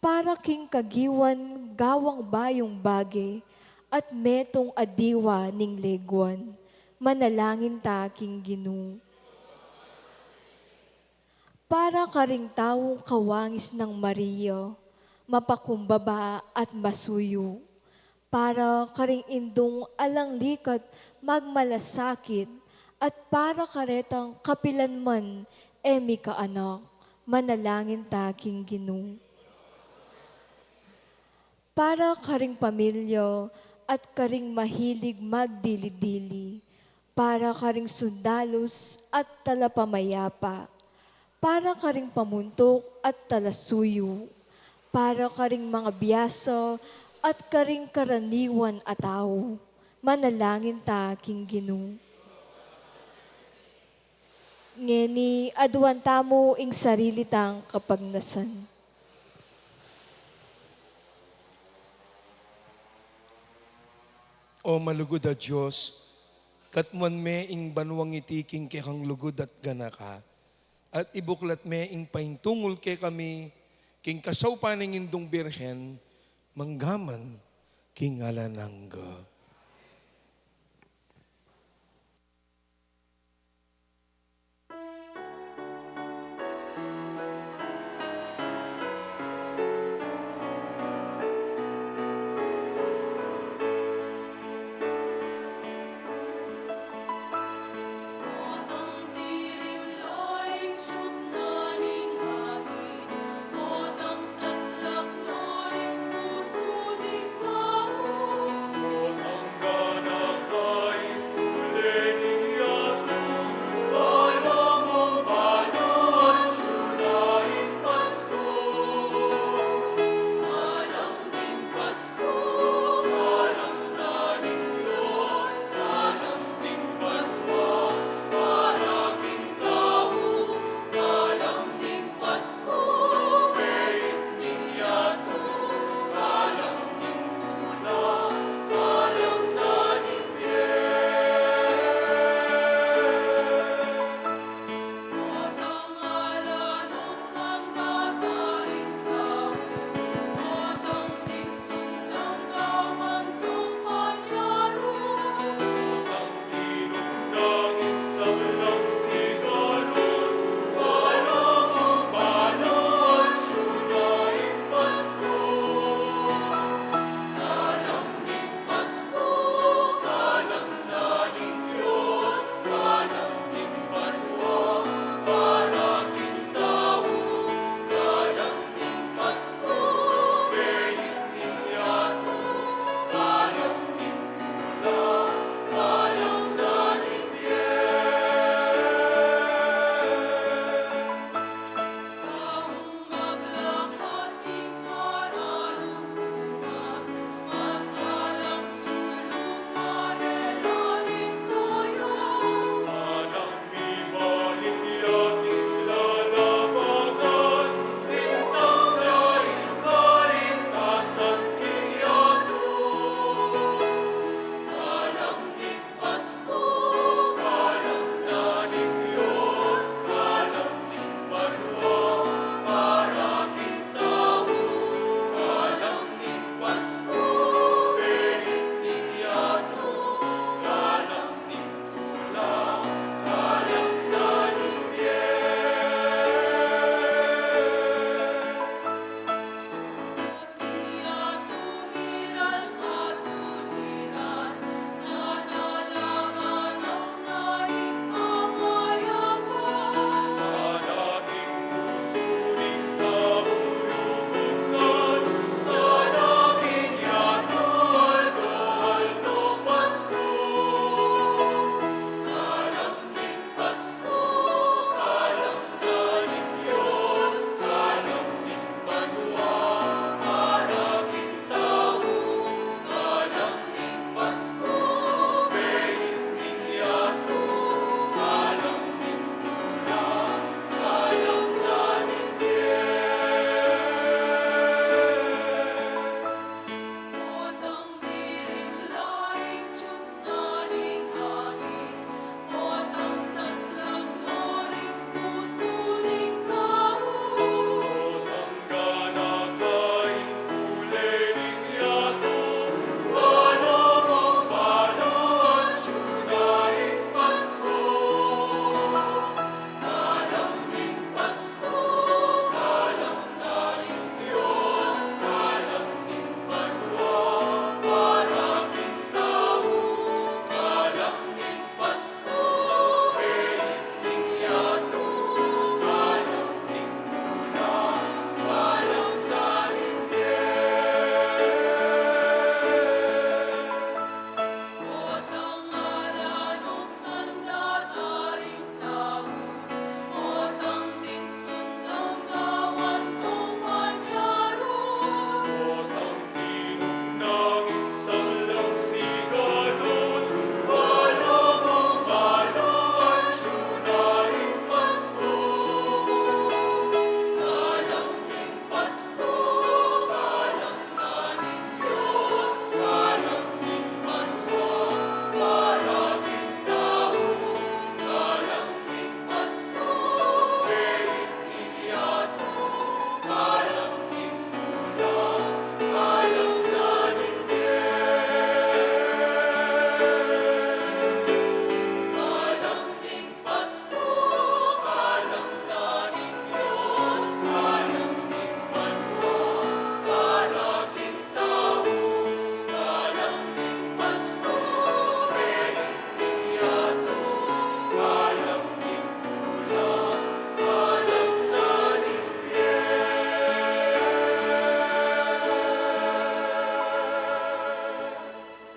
para king kagiwan gawang bayung bage, at metung a diwa ning leguan, manalangin ta king Ginu. Para karing taung kawangis nang Maria, mapakumbaba at masuyu, para karing indung alang likat magmalasakit, at para karetang kapilan man e mikaanak, manalangin ta king Ginu. Para karing pamilya at karing mahilig magdili-dili, para karing sundalus at talapamayapa, para karing pamuntuk at talasuyu, para karing mangabiasa at karing karaniwan a tau, manalangin ta king Ginu. Ngeni, aduan tamu ing sarili tang kapagnasan. O malugud a Dios, katmuan me ing banuang iti king kekang lugud at ganaka, at ibuklat me ing paintungul kekami king kasaupan ning Indung Birhen, manggaman king alang angga.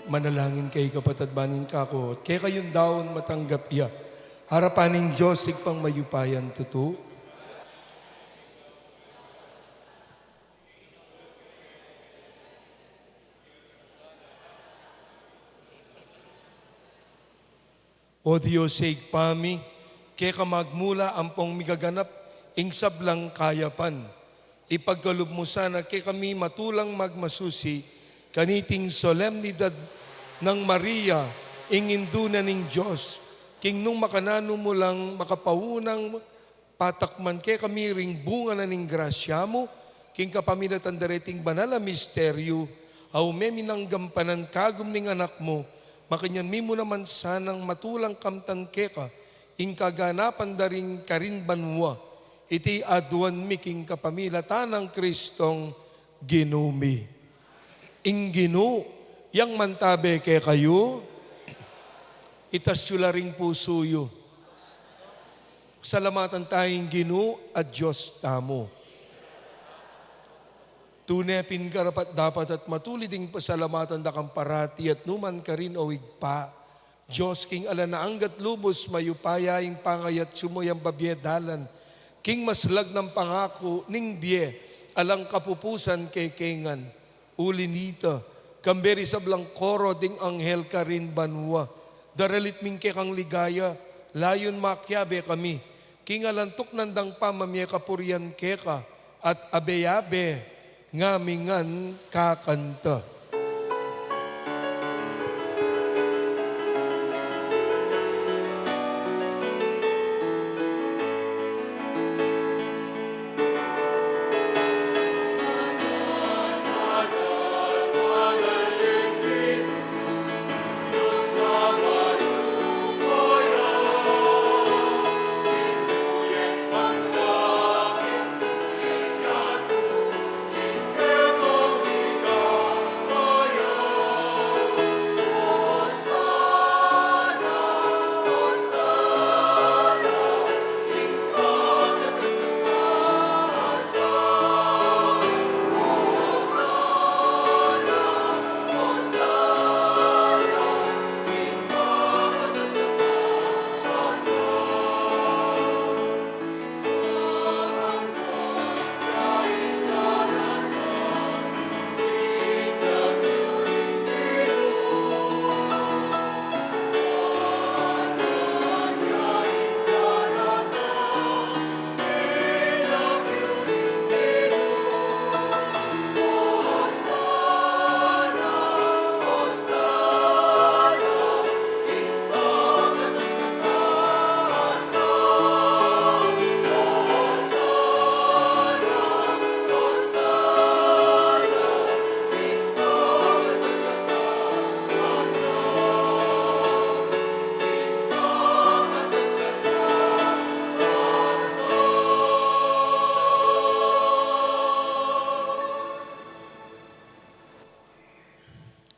Manalangin kayu, kapatad, ban ing kaku at kekayung daun matanggap ya arapan ning Dios Ibpang mayupayang tutu. O Dios, Ibpa mi, keka magmula ampong migaganap ing sablang kayapan. Ipagkalub mu sana kekami matulang magmasusi kaniting solemnidad nang Maria, ing Indu na ning Dios, king nung makananu mu lang makapaunang patakman kekami ring bunga na ning grasya mu, king kapamilatan da reting banal a misteryu, a ume mi nang gampanan kagum ning Anak mu, makanyan mi mu naman sanang matulang kamtan keka, ing kaganapan da ring karin banua, iti aduan mi king kapamilatan nang Kristong Ginu mi. Ing Ginu, yang mantabe kekayu, itas yu la ring pusu yu. Salamatan taya ing Ginu a Dios tamu. Tune pin karapat-dapat at matulid ing pasalamatan da kang parati at numan karin, o Ibpa, Dios king alang angga at lubus mayupaya, ing pangayatsu mu yang babie dalan king maslag nang pangaku ning bie alang kapupusan kekami ngan. Uli nita, kambe ring sablang koro ding anghel karin banua, daralit mi ing kekang ligaya, layun makiabe kami king alang tuknang dang pamamie kapurian keka, at abe-abe ngami ngan kakanta.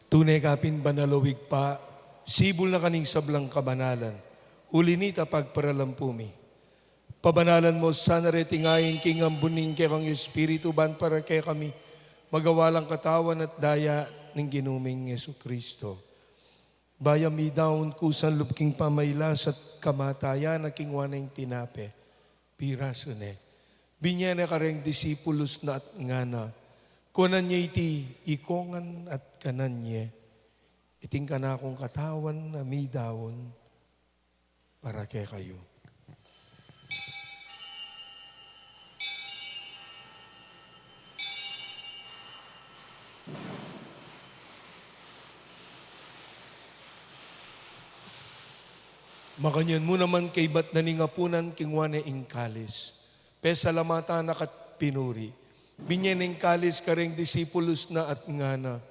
Tune ka pin banal, o Ibpa, sibul na ka ning sablang kabanalan. Uli nita pagparalan pu mi. Pabanalan mu sana reting ain king ambun ning kekang Espiritu ban para kekami magawa lang katawan at daya ning Ginu ming Jesucristo. Bayu mi daun kusan lub king pamailas at kamatayan, a kingwa ne ing tinape, pirasu ne, binye ne kareng disipulus na at ngana: Kunan ye iti ikongan at kanan ye, iti ing kanakung katawan a midaun para kekayu. Makanyan mu naman kaybat na ning apunan, kingwa ne ing kalis, pesalamatan na ka at pinuri, binye ne ing kalis kareng disipulus na at ngana: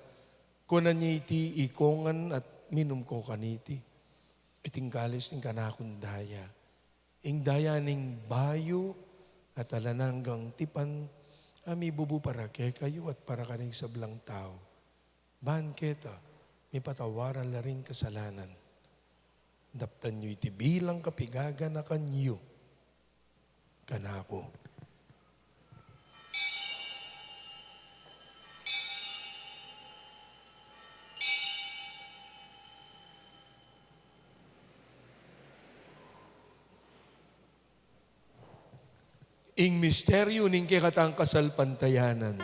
Kunan ye iti ikongan at minum ko kaniti. Iti ing kalis ning kanakung daya, ing daya ning bayu at alang anggang tipan, a mibubu para kekayu at para karing sablang tau. Ban keta mipatawaran la ring kasalanan. Daptan yu iti bilang kapiganakan yu kanaku. Ing misteryu ning kekatang kasalpantayanan.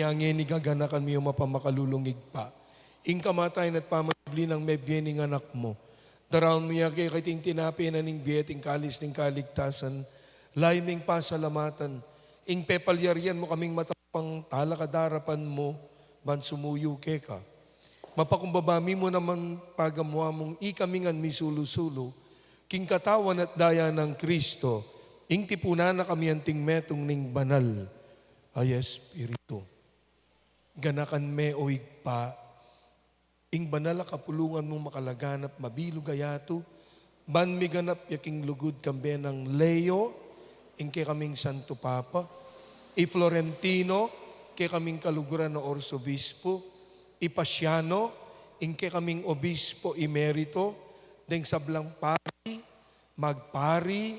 Inya ngeni gaganakan mi, O mapamakalulung Ibpa, ing kamatayan at pamanubli nang mebie ning Anak mu. Daraun mu ya keka iting tinape na ning bie at ing kalis ning kaligtasan, lalu ming pasalamatan, ing pepalyarian mu kaming matapang talakad king arapan mu, ban sumuyu keka. Mapakumbaba mi mu naman pagamuan mung ikami ngan misulu-sulu king katawan at daya nang Kristo, ing tipunan na kami anting metung ning Banal a Espiritu. Ganakan me, O Ibpa, ing banal a kapulungan mung makalaganap mabilug a yatu, ban miganap ya king lugud kambe nang Leo, ing kekaming Santo Papa, i Florentino, kekaming kaluguran a Arsobispo, i Pasiano, ing kekaming Obispo Emerito, deng sablang pari, magpari,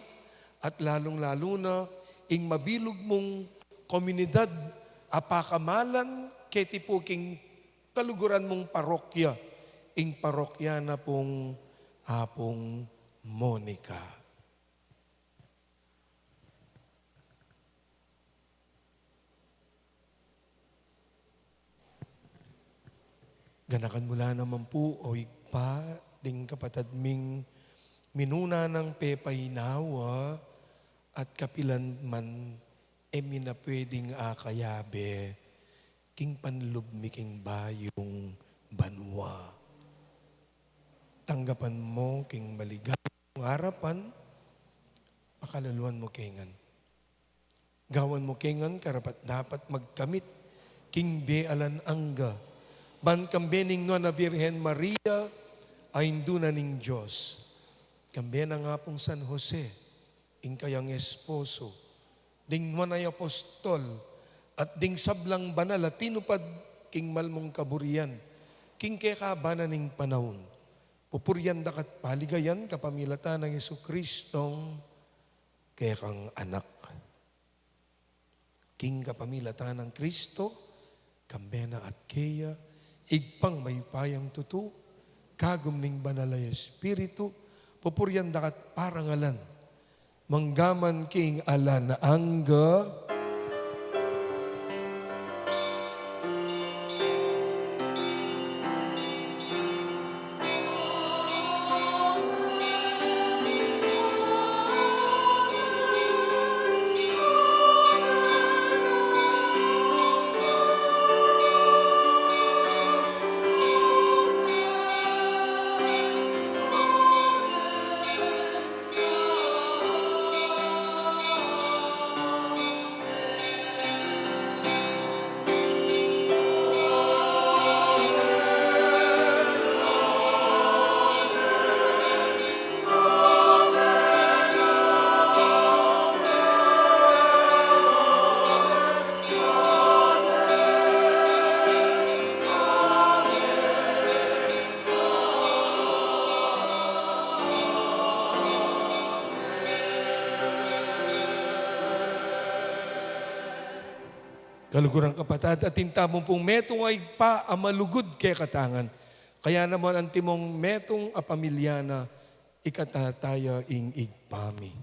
at lalung-lalu na ing mabilug mung komunidad a pakamalan keti pu king kaluguran mung parokya, ing parokya na pung Apung Monica. Ganakan mu la naman pu, O Ibpa, ding kapatad ming minuna nang pepainawa at kapilan man e mi na pwedeng akayabe king panlub mi king bayung banua. Tanggapan mu king maligayang arapan, pakalaluan mu ke ngan. Gawan mu ke ngan karapat-dapat magkamit king bie alang angga, ban kambe ning Nuan a Birhen Maria, a Indu na ning Dios, kambe nang Apung San Jose, ing kayang esposo, ding nuan a apostol, at ding sablang banal a tinupad king mal mung kaburian king kekaban na ning panaun, pupurian da ka at paligayan kapamilatan nang Jesucristong kekang Anak. King kapamilatan nang Kristo, kambe na at keya, Ibpang mayupayang tutu, kagum ning Banal a Espiritu, pupurian da ka at parangalan, mangga man king alang angga. Kaluguran kapatad, atin tamu pung metung a Ibpa a malugud kekatamu ngan. Kaya naman antimong metung a pamilya na, ikataya ing Ibpa mi.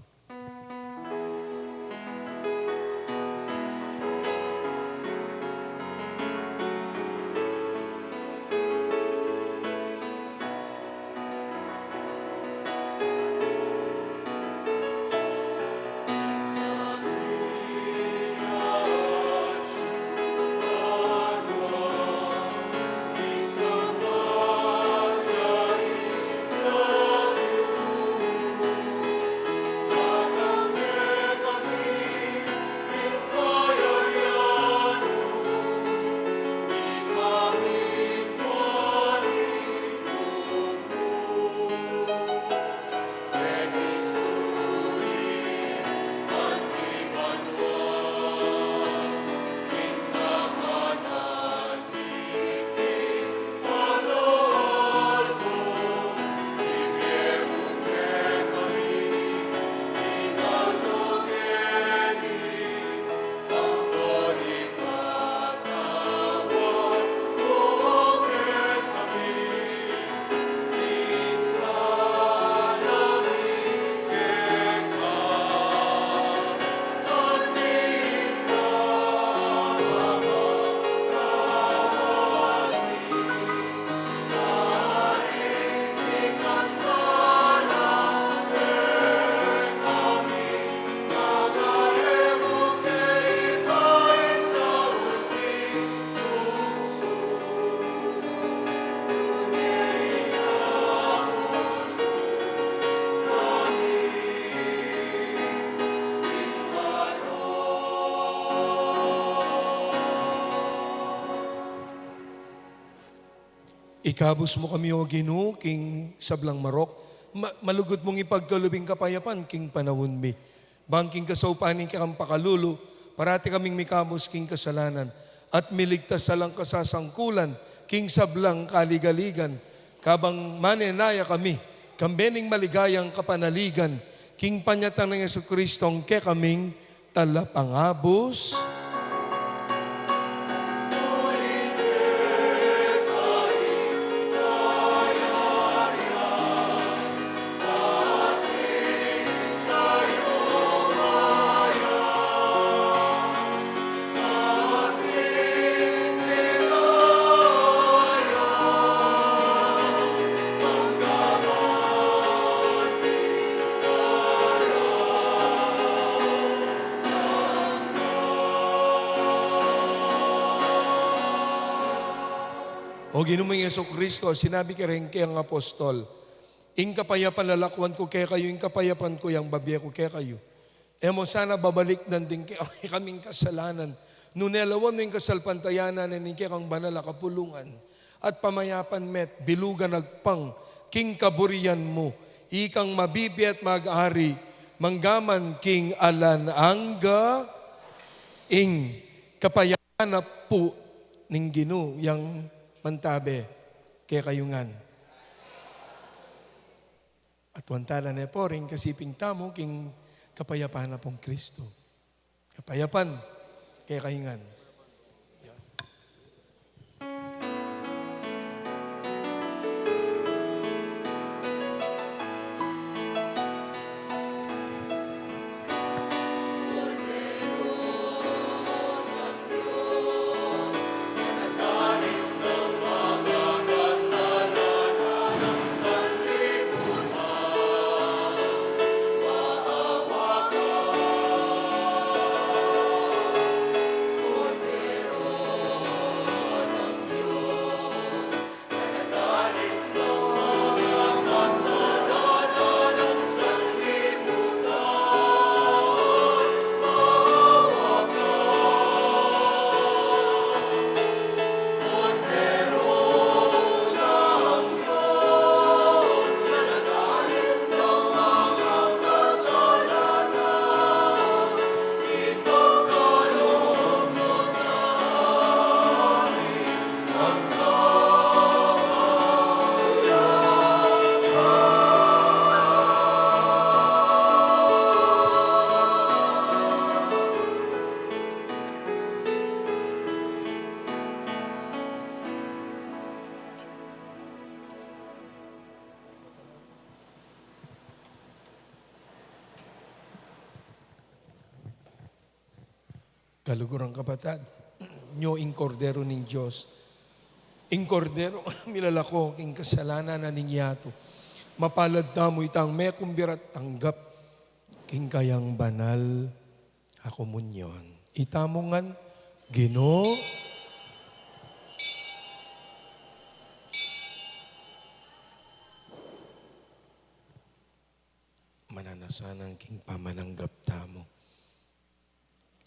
Ikabus mu kami, O Ginu, king sablang marok. Ma-, malugud mung ipagkalub ing kapayapan king panaun mi. Bang king kasaupan ning kekang pakalulu, parati kaming mikabus king kasalanan, at miligtas alang kasasangkulan king sablang kaligaligan, kabang manenaya kami, kambe ning maligayang kapanaligan, king panyatang nang Jesucristong kekaming Talapangabus. O Ginu ming Jesucristo, sinabi keka king kayang apostol, "Ing kapayapan lalakwan ku kekayu, ing kapayapan ku yang babie ku kekayu." E mu sana babalikdan ding ke-, kekaming kasalanan, nune lawan mu ing kasalpantayanan ning kekang banal a kapulungan, at pamayapan me't bilugan agpang king kaburian mu, ikang mabibie at mag-ari manggaman king alang angga. Ing kapayapan na pu ning Ginu yang mantabe kekayu ngan. At wantala ne pu ring kasiping tamu king kapayapan na pung Kristo. Kapayapan kekayu ngan. Kaluguran kapatad, nyo ing Kordero ning Dios, ing Kordero milalako king kasalanan na ning yatu. Mapalad tamu itang mekumbira at tanggap king kayang banal a komunyon. Itamu ngan, Ginu. Mananu sana king pamananggap tamu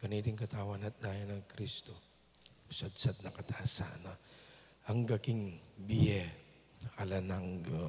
kaniting Katawan at Daya nang Kristo, sadsad na kata sana angga king bie alang angga.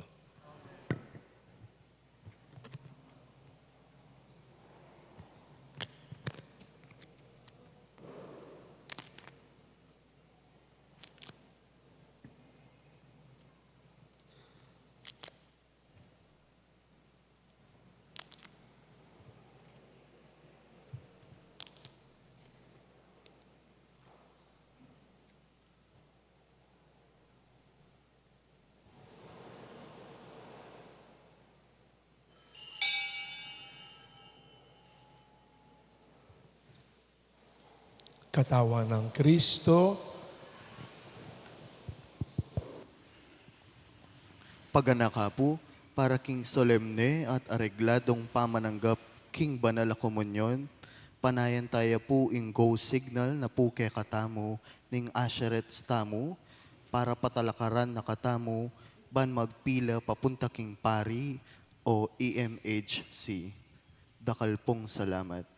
Katawan nang Kristo. Paganaka pu, para king solemne at aregladong pamananggap king banal a komunyon, panayan taya pu ing go signal na pu kekatamu ning usherettes tamu, para patalakaran na katamu ban magpila papunta king pari o E M H C. Dakal pung salamat.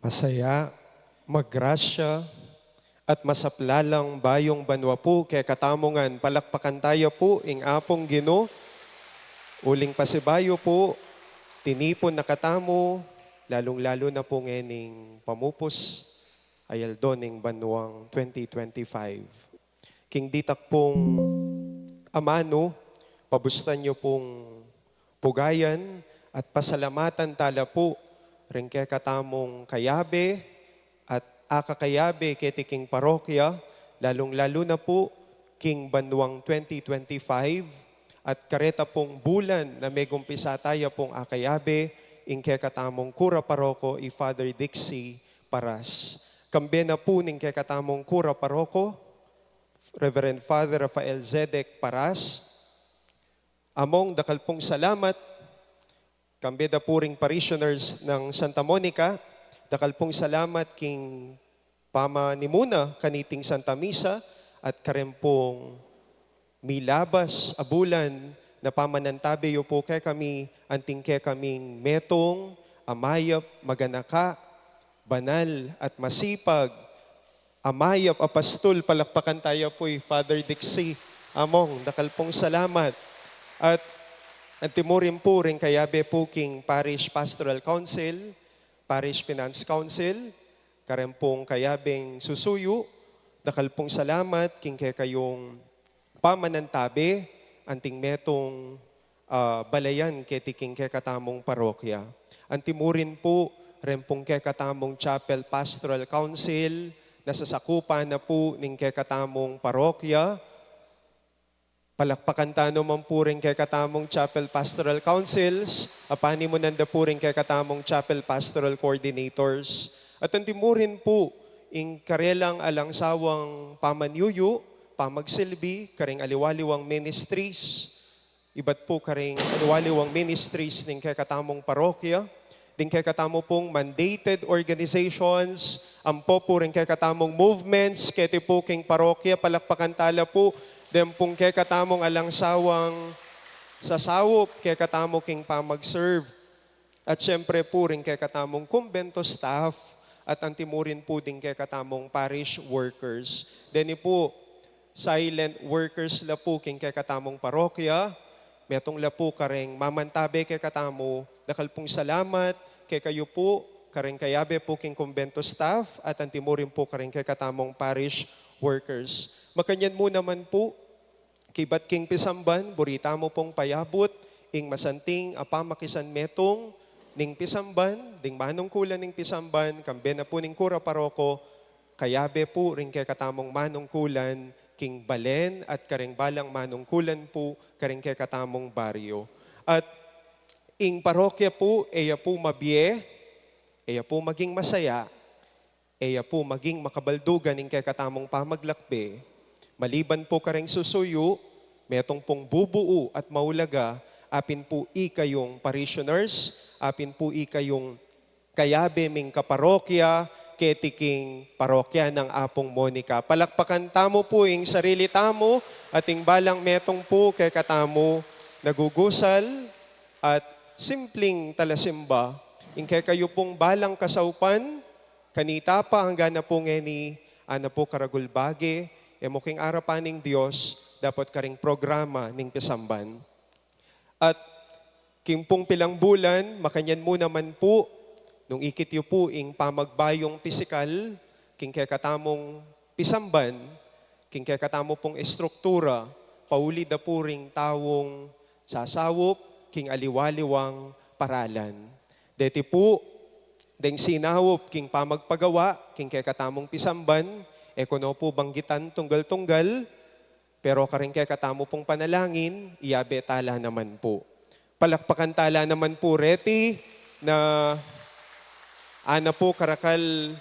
Masaya, magrasya, at masaplalang bayung banua pu kekatamu ngan. Palakpakan taya pu ing Apung Ginu. Uling pasibayu pu, tinipun na katamu, lalung-lalu na pu ngening pamupus a aldo ning banuang twenty twenty-five. King ditak pung amanu, pabustan yu pung pugayan at pasalamatan tala pu ring kekatamung kayabe at akakayabe keti king parokya, lalung-lalu na pu king banuang twenty twenty-five at kareta pung bulan na megumpisa taya pung akayabe, ing kekatamung kura paroko i Father Dixie Paras. Kambe na pu ning kekatamung kura paroko, Reverend Father Rafael Zedek Paras. Among, dakal pung salamat. Kambe da pu ring parishioners ng Santa Monica, dakal pung salamat king pamanimuna kaniting Santa Misa at kareng pung milabas a bulan na pamanantabe yu pu kekami, anting kekaming metung a mayap, maganaka, banal at masipag a mayap a pastul. Palakpakan taya pu i Father Dixie. Among, dakal pung salamat. At antimurin pu ring kayabe pu king Parish Pastoral Council, Parish Finance Council, kareng pung kayabeng susuyu, dakal pung salamat king kekayung pamanantabe anting metung ah, balayan keti king kekatamung parokya. Antimurin pu reng pung kekatamung Chapel Pastoral Council na sasakupan na pu ning kekatamung parokya. Palakpakan tanu man pu ring kekatamung Chapel Pastoral Councils, a panimunan da pu ring kekatamung Chapel Pastoral Coordinators. At antimurin pu ing karelang alang sawang pamanyuyu, pamagsilbi, karing aliwa-liwang ministries, ibat pu karing aliwa-liwang ministries ning kekatamung parokya, ding kekatamu pung mandated organizations, ampo pu ring kekatamung movements keti pu king parokya. Palakpakan tala pu deng pung kekatamung alang sawang sasaup kekatamu king pamag-serve. At siyempre pu ring kekatamung kumbento staff at antimurin pu ding kekatamung parish workers. Deni pu, silent workers la pu king kekatamung parokya, metung la pu kareng mamantabe kekatamu, dakal pung salamat kekayu pu, kareng kayabe pu king kumbento staff at antimurin pu kareng kekatamung parish workers. Makanyan mu naman pu, kibat king pisamban, buri tamu pung payabut ing masanting a pamakisanmetung ning pisamban, ding manungkulan ning pisamban, kambe na pu ning kura paroko, kayabe pu ring kekatamung manungkulan king balen at kareng balang manungkulan pu kareng kekatamung baryo. At ing parokya pu, e ya pu mabie, e ya pu maging masaya, e ya pu maging makabaldugan ing kekatamung pamaglakbe, maliban pu kareng susuyu, metung pung bubuu at maulaga, apin pu ikayung parishioners, apin pu ikayung kayabe ming kaparokya keti king parokya nang Apung Monica. Palakpakan tamu pu ing sarili tamu at ing balang metung pu kekatamu nagugusal at simpling talasimba, ing kekayu pung balang kasaupan, kanita pa angga na pu ngeni, ana pu karagul bage, e mu king arapan ning Dios, dapot karing programa ning pisamban. At king pung pilang bulan, makanyan mu naman pu, nung ikit yu pu ing pamagbayung pisikal king kekatamung pisamban, king kekatamu pung estruktura, pauli da pu ring taung sasaup king aliwa-liwang paralan. Deti pu, deng sinaup king pamagpagawa king kekatamung pisamban, e ku no pu banggitan tunggal-tunggal, pero karing kekatamu pung panalangin, iyabe tala naman pu. Palakpakan tala naman pu reti na ana pu karakal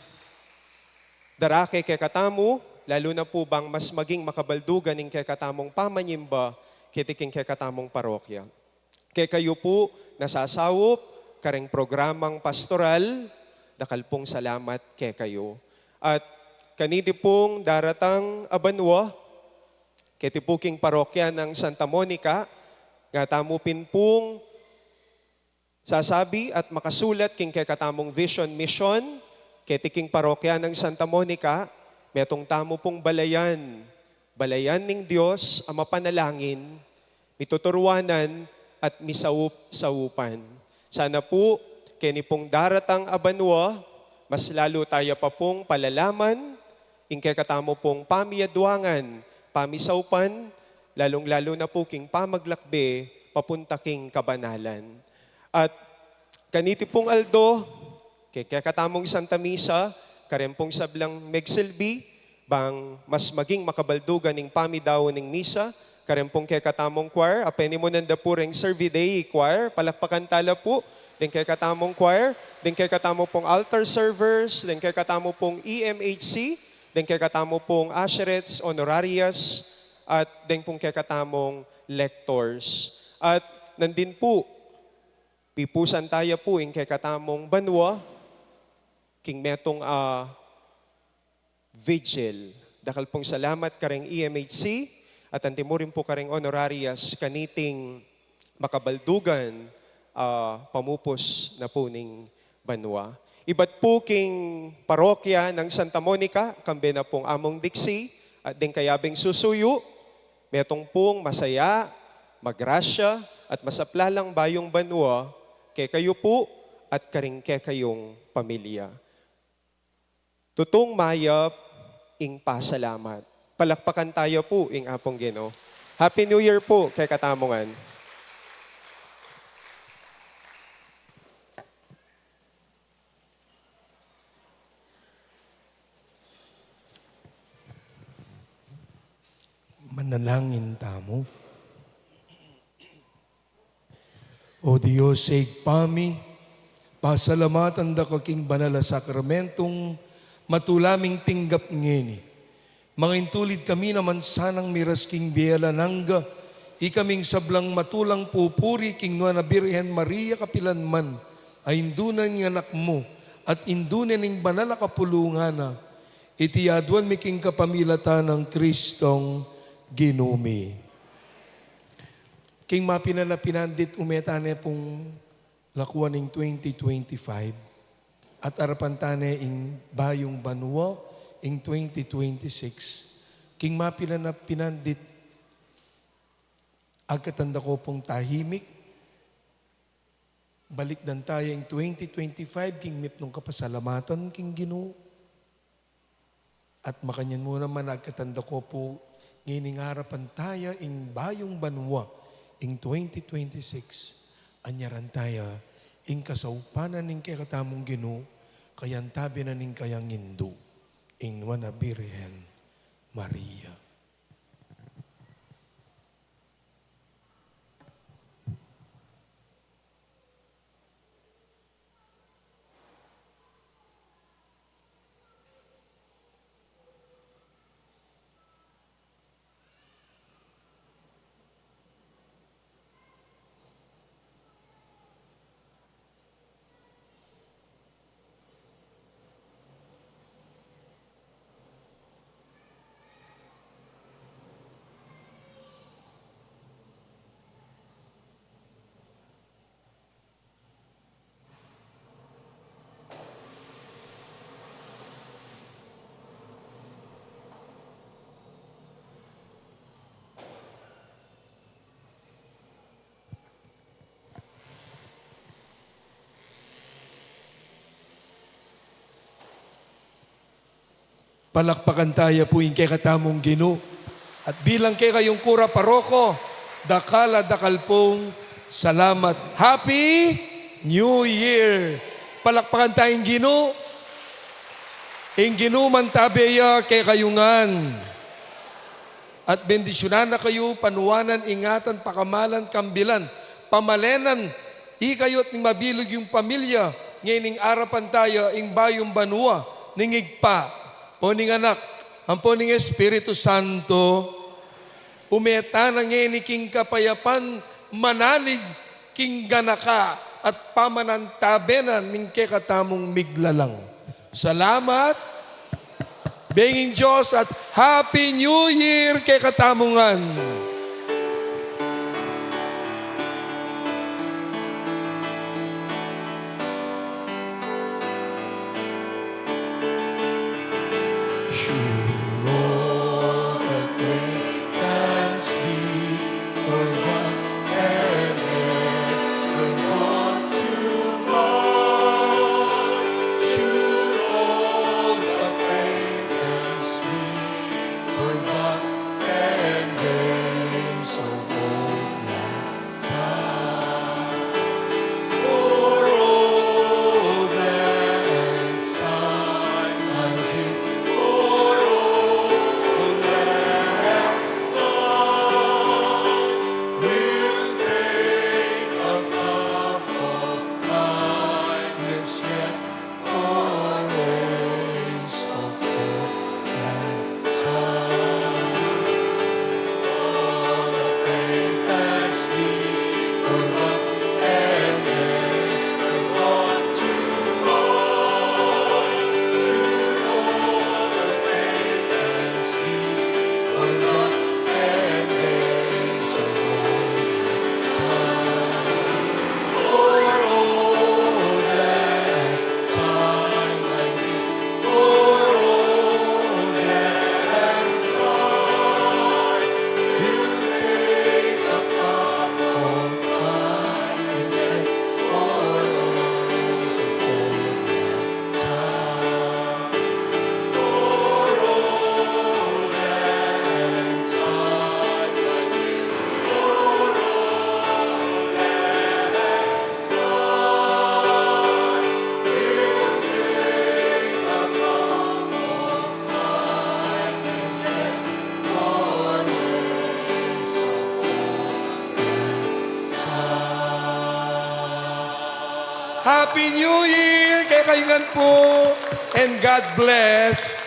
darake kekatamu, lalu na pu bang mas maging makabaldugan ing kekatamung pamanyimba keti king kekatamung parokya. Kekayu pu nasasaup kareng programang pastoral, dakal pung salamat kekayu. At kaniti pung daratang a banua, keti pu king parokya nang Santa Monica, nga tamu pin pung sasabi at makasulat king kekatamung vision mission, Keti king parokya nang Santa Monica, metung tamu pung balayan, balayan ning Dios a mapanalangin, mituturuanan at misaup-saupan. Sana pu, keni pung daratang a banua, mas lalu taya pa pung palalaman ing kekatamu pung pamiyaduangan, pamisaupan, lalung-lalu na pu king pamaglakbe papunta king kabanalan. At kaniti pung aldo, keng kekatamung Santa Misa, karen pung sablang megsilbi, bang mas maging makabaldugan ing pamidaun ning misa, karen pung kekatamung choir, apenin mu nanda pu reng Servidei choir, palakpakan tala pu, deng kekatamung choir, deng kekatamu pung altar servers, deng kekatamu pung E M H C, deng kekatamu pung usherettes, honorarias, at deng pung kekatamung lectors. At nandin pu, pipusan taya pu ing kekatamung banua, king metung a vigil. Dakal pung salamat kareng E M H C, at antimurin pu kareng honorarias kaniting makabaldugan a pamupus na pu ning banua. Ibat pu king parokya nang Santa Monica, kambe na pung Among Dixie, at deng kayabeng susuyu, metung pung masaya, magrasya, at masaplalang bayung banua, kekayu pu, at karing kekayung pamilya. Tutung mayap ing pasalamat. Palakpakan taya pu ing Apung Ginu. Happy New Year pu kekatamu ngan. Manalangin tamu. O Dios, Ibpa mi, pasalamatan da ka king banal a sakramentung matula ming tinggap ngeni. Mangintulid kami naman sanang miras king bie alang angga, ikaming sablang matulang pupuri king Nuan a Birhen Maria kapilan man, a indu na ning Anak mu, at indu na ning banal a kapulungan na. Iti aduan mi king kapamilatan nang Kristong Ginu mi. King mapilan a pinandit, ume tane pung lakuan ing twenty twenty-five, at arapan tane ing bayung banua ing twenty twenty-six. King mapilan a pinandit, agkatan da ko pung tahimik, balikdan taya ing twenty twenty-five king mipnung kapasalamatan king Ginu. At makanyan mu naman, agkatan da ko pu, ngening arapan taya ing bayung banua, ing twenty twenty-six, anyaran taya ing kasaupanan ning kekatamung Ginu, kayantabe na ning kayang Indu, ing Nuan a Birhen Maria. Palakpakan taya pu ing kekatamung Ginu. At bilang kekayung kura paroko, dakal a dakal pung salamat. Happy New Year! Palakpakan taya ing Ginu. Ing Ginu mantabe ya kekayu ngan. At bendisyunan na kayu, panuanan, ingatan, pakamalan, kambilan, pamalenan, ikayu at ning mabilug yung pamilya, ngening arapan taya ing bayung banua, ning Ibpa, o ning Anak, ampo ning Espiritu Santo. Ume tana ngeni king kapayapan, manalig king ganaka at pamanantabe na ning kekatamung miglalang. Salamat. Benging Dios at Happy New Year kekatamu ngan. Happy New Year kekayu ngan pu, and God bless.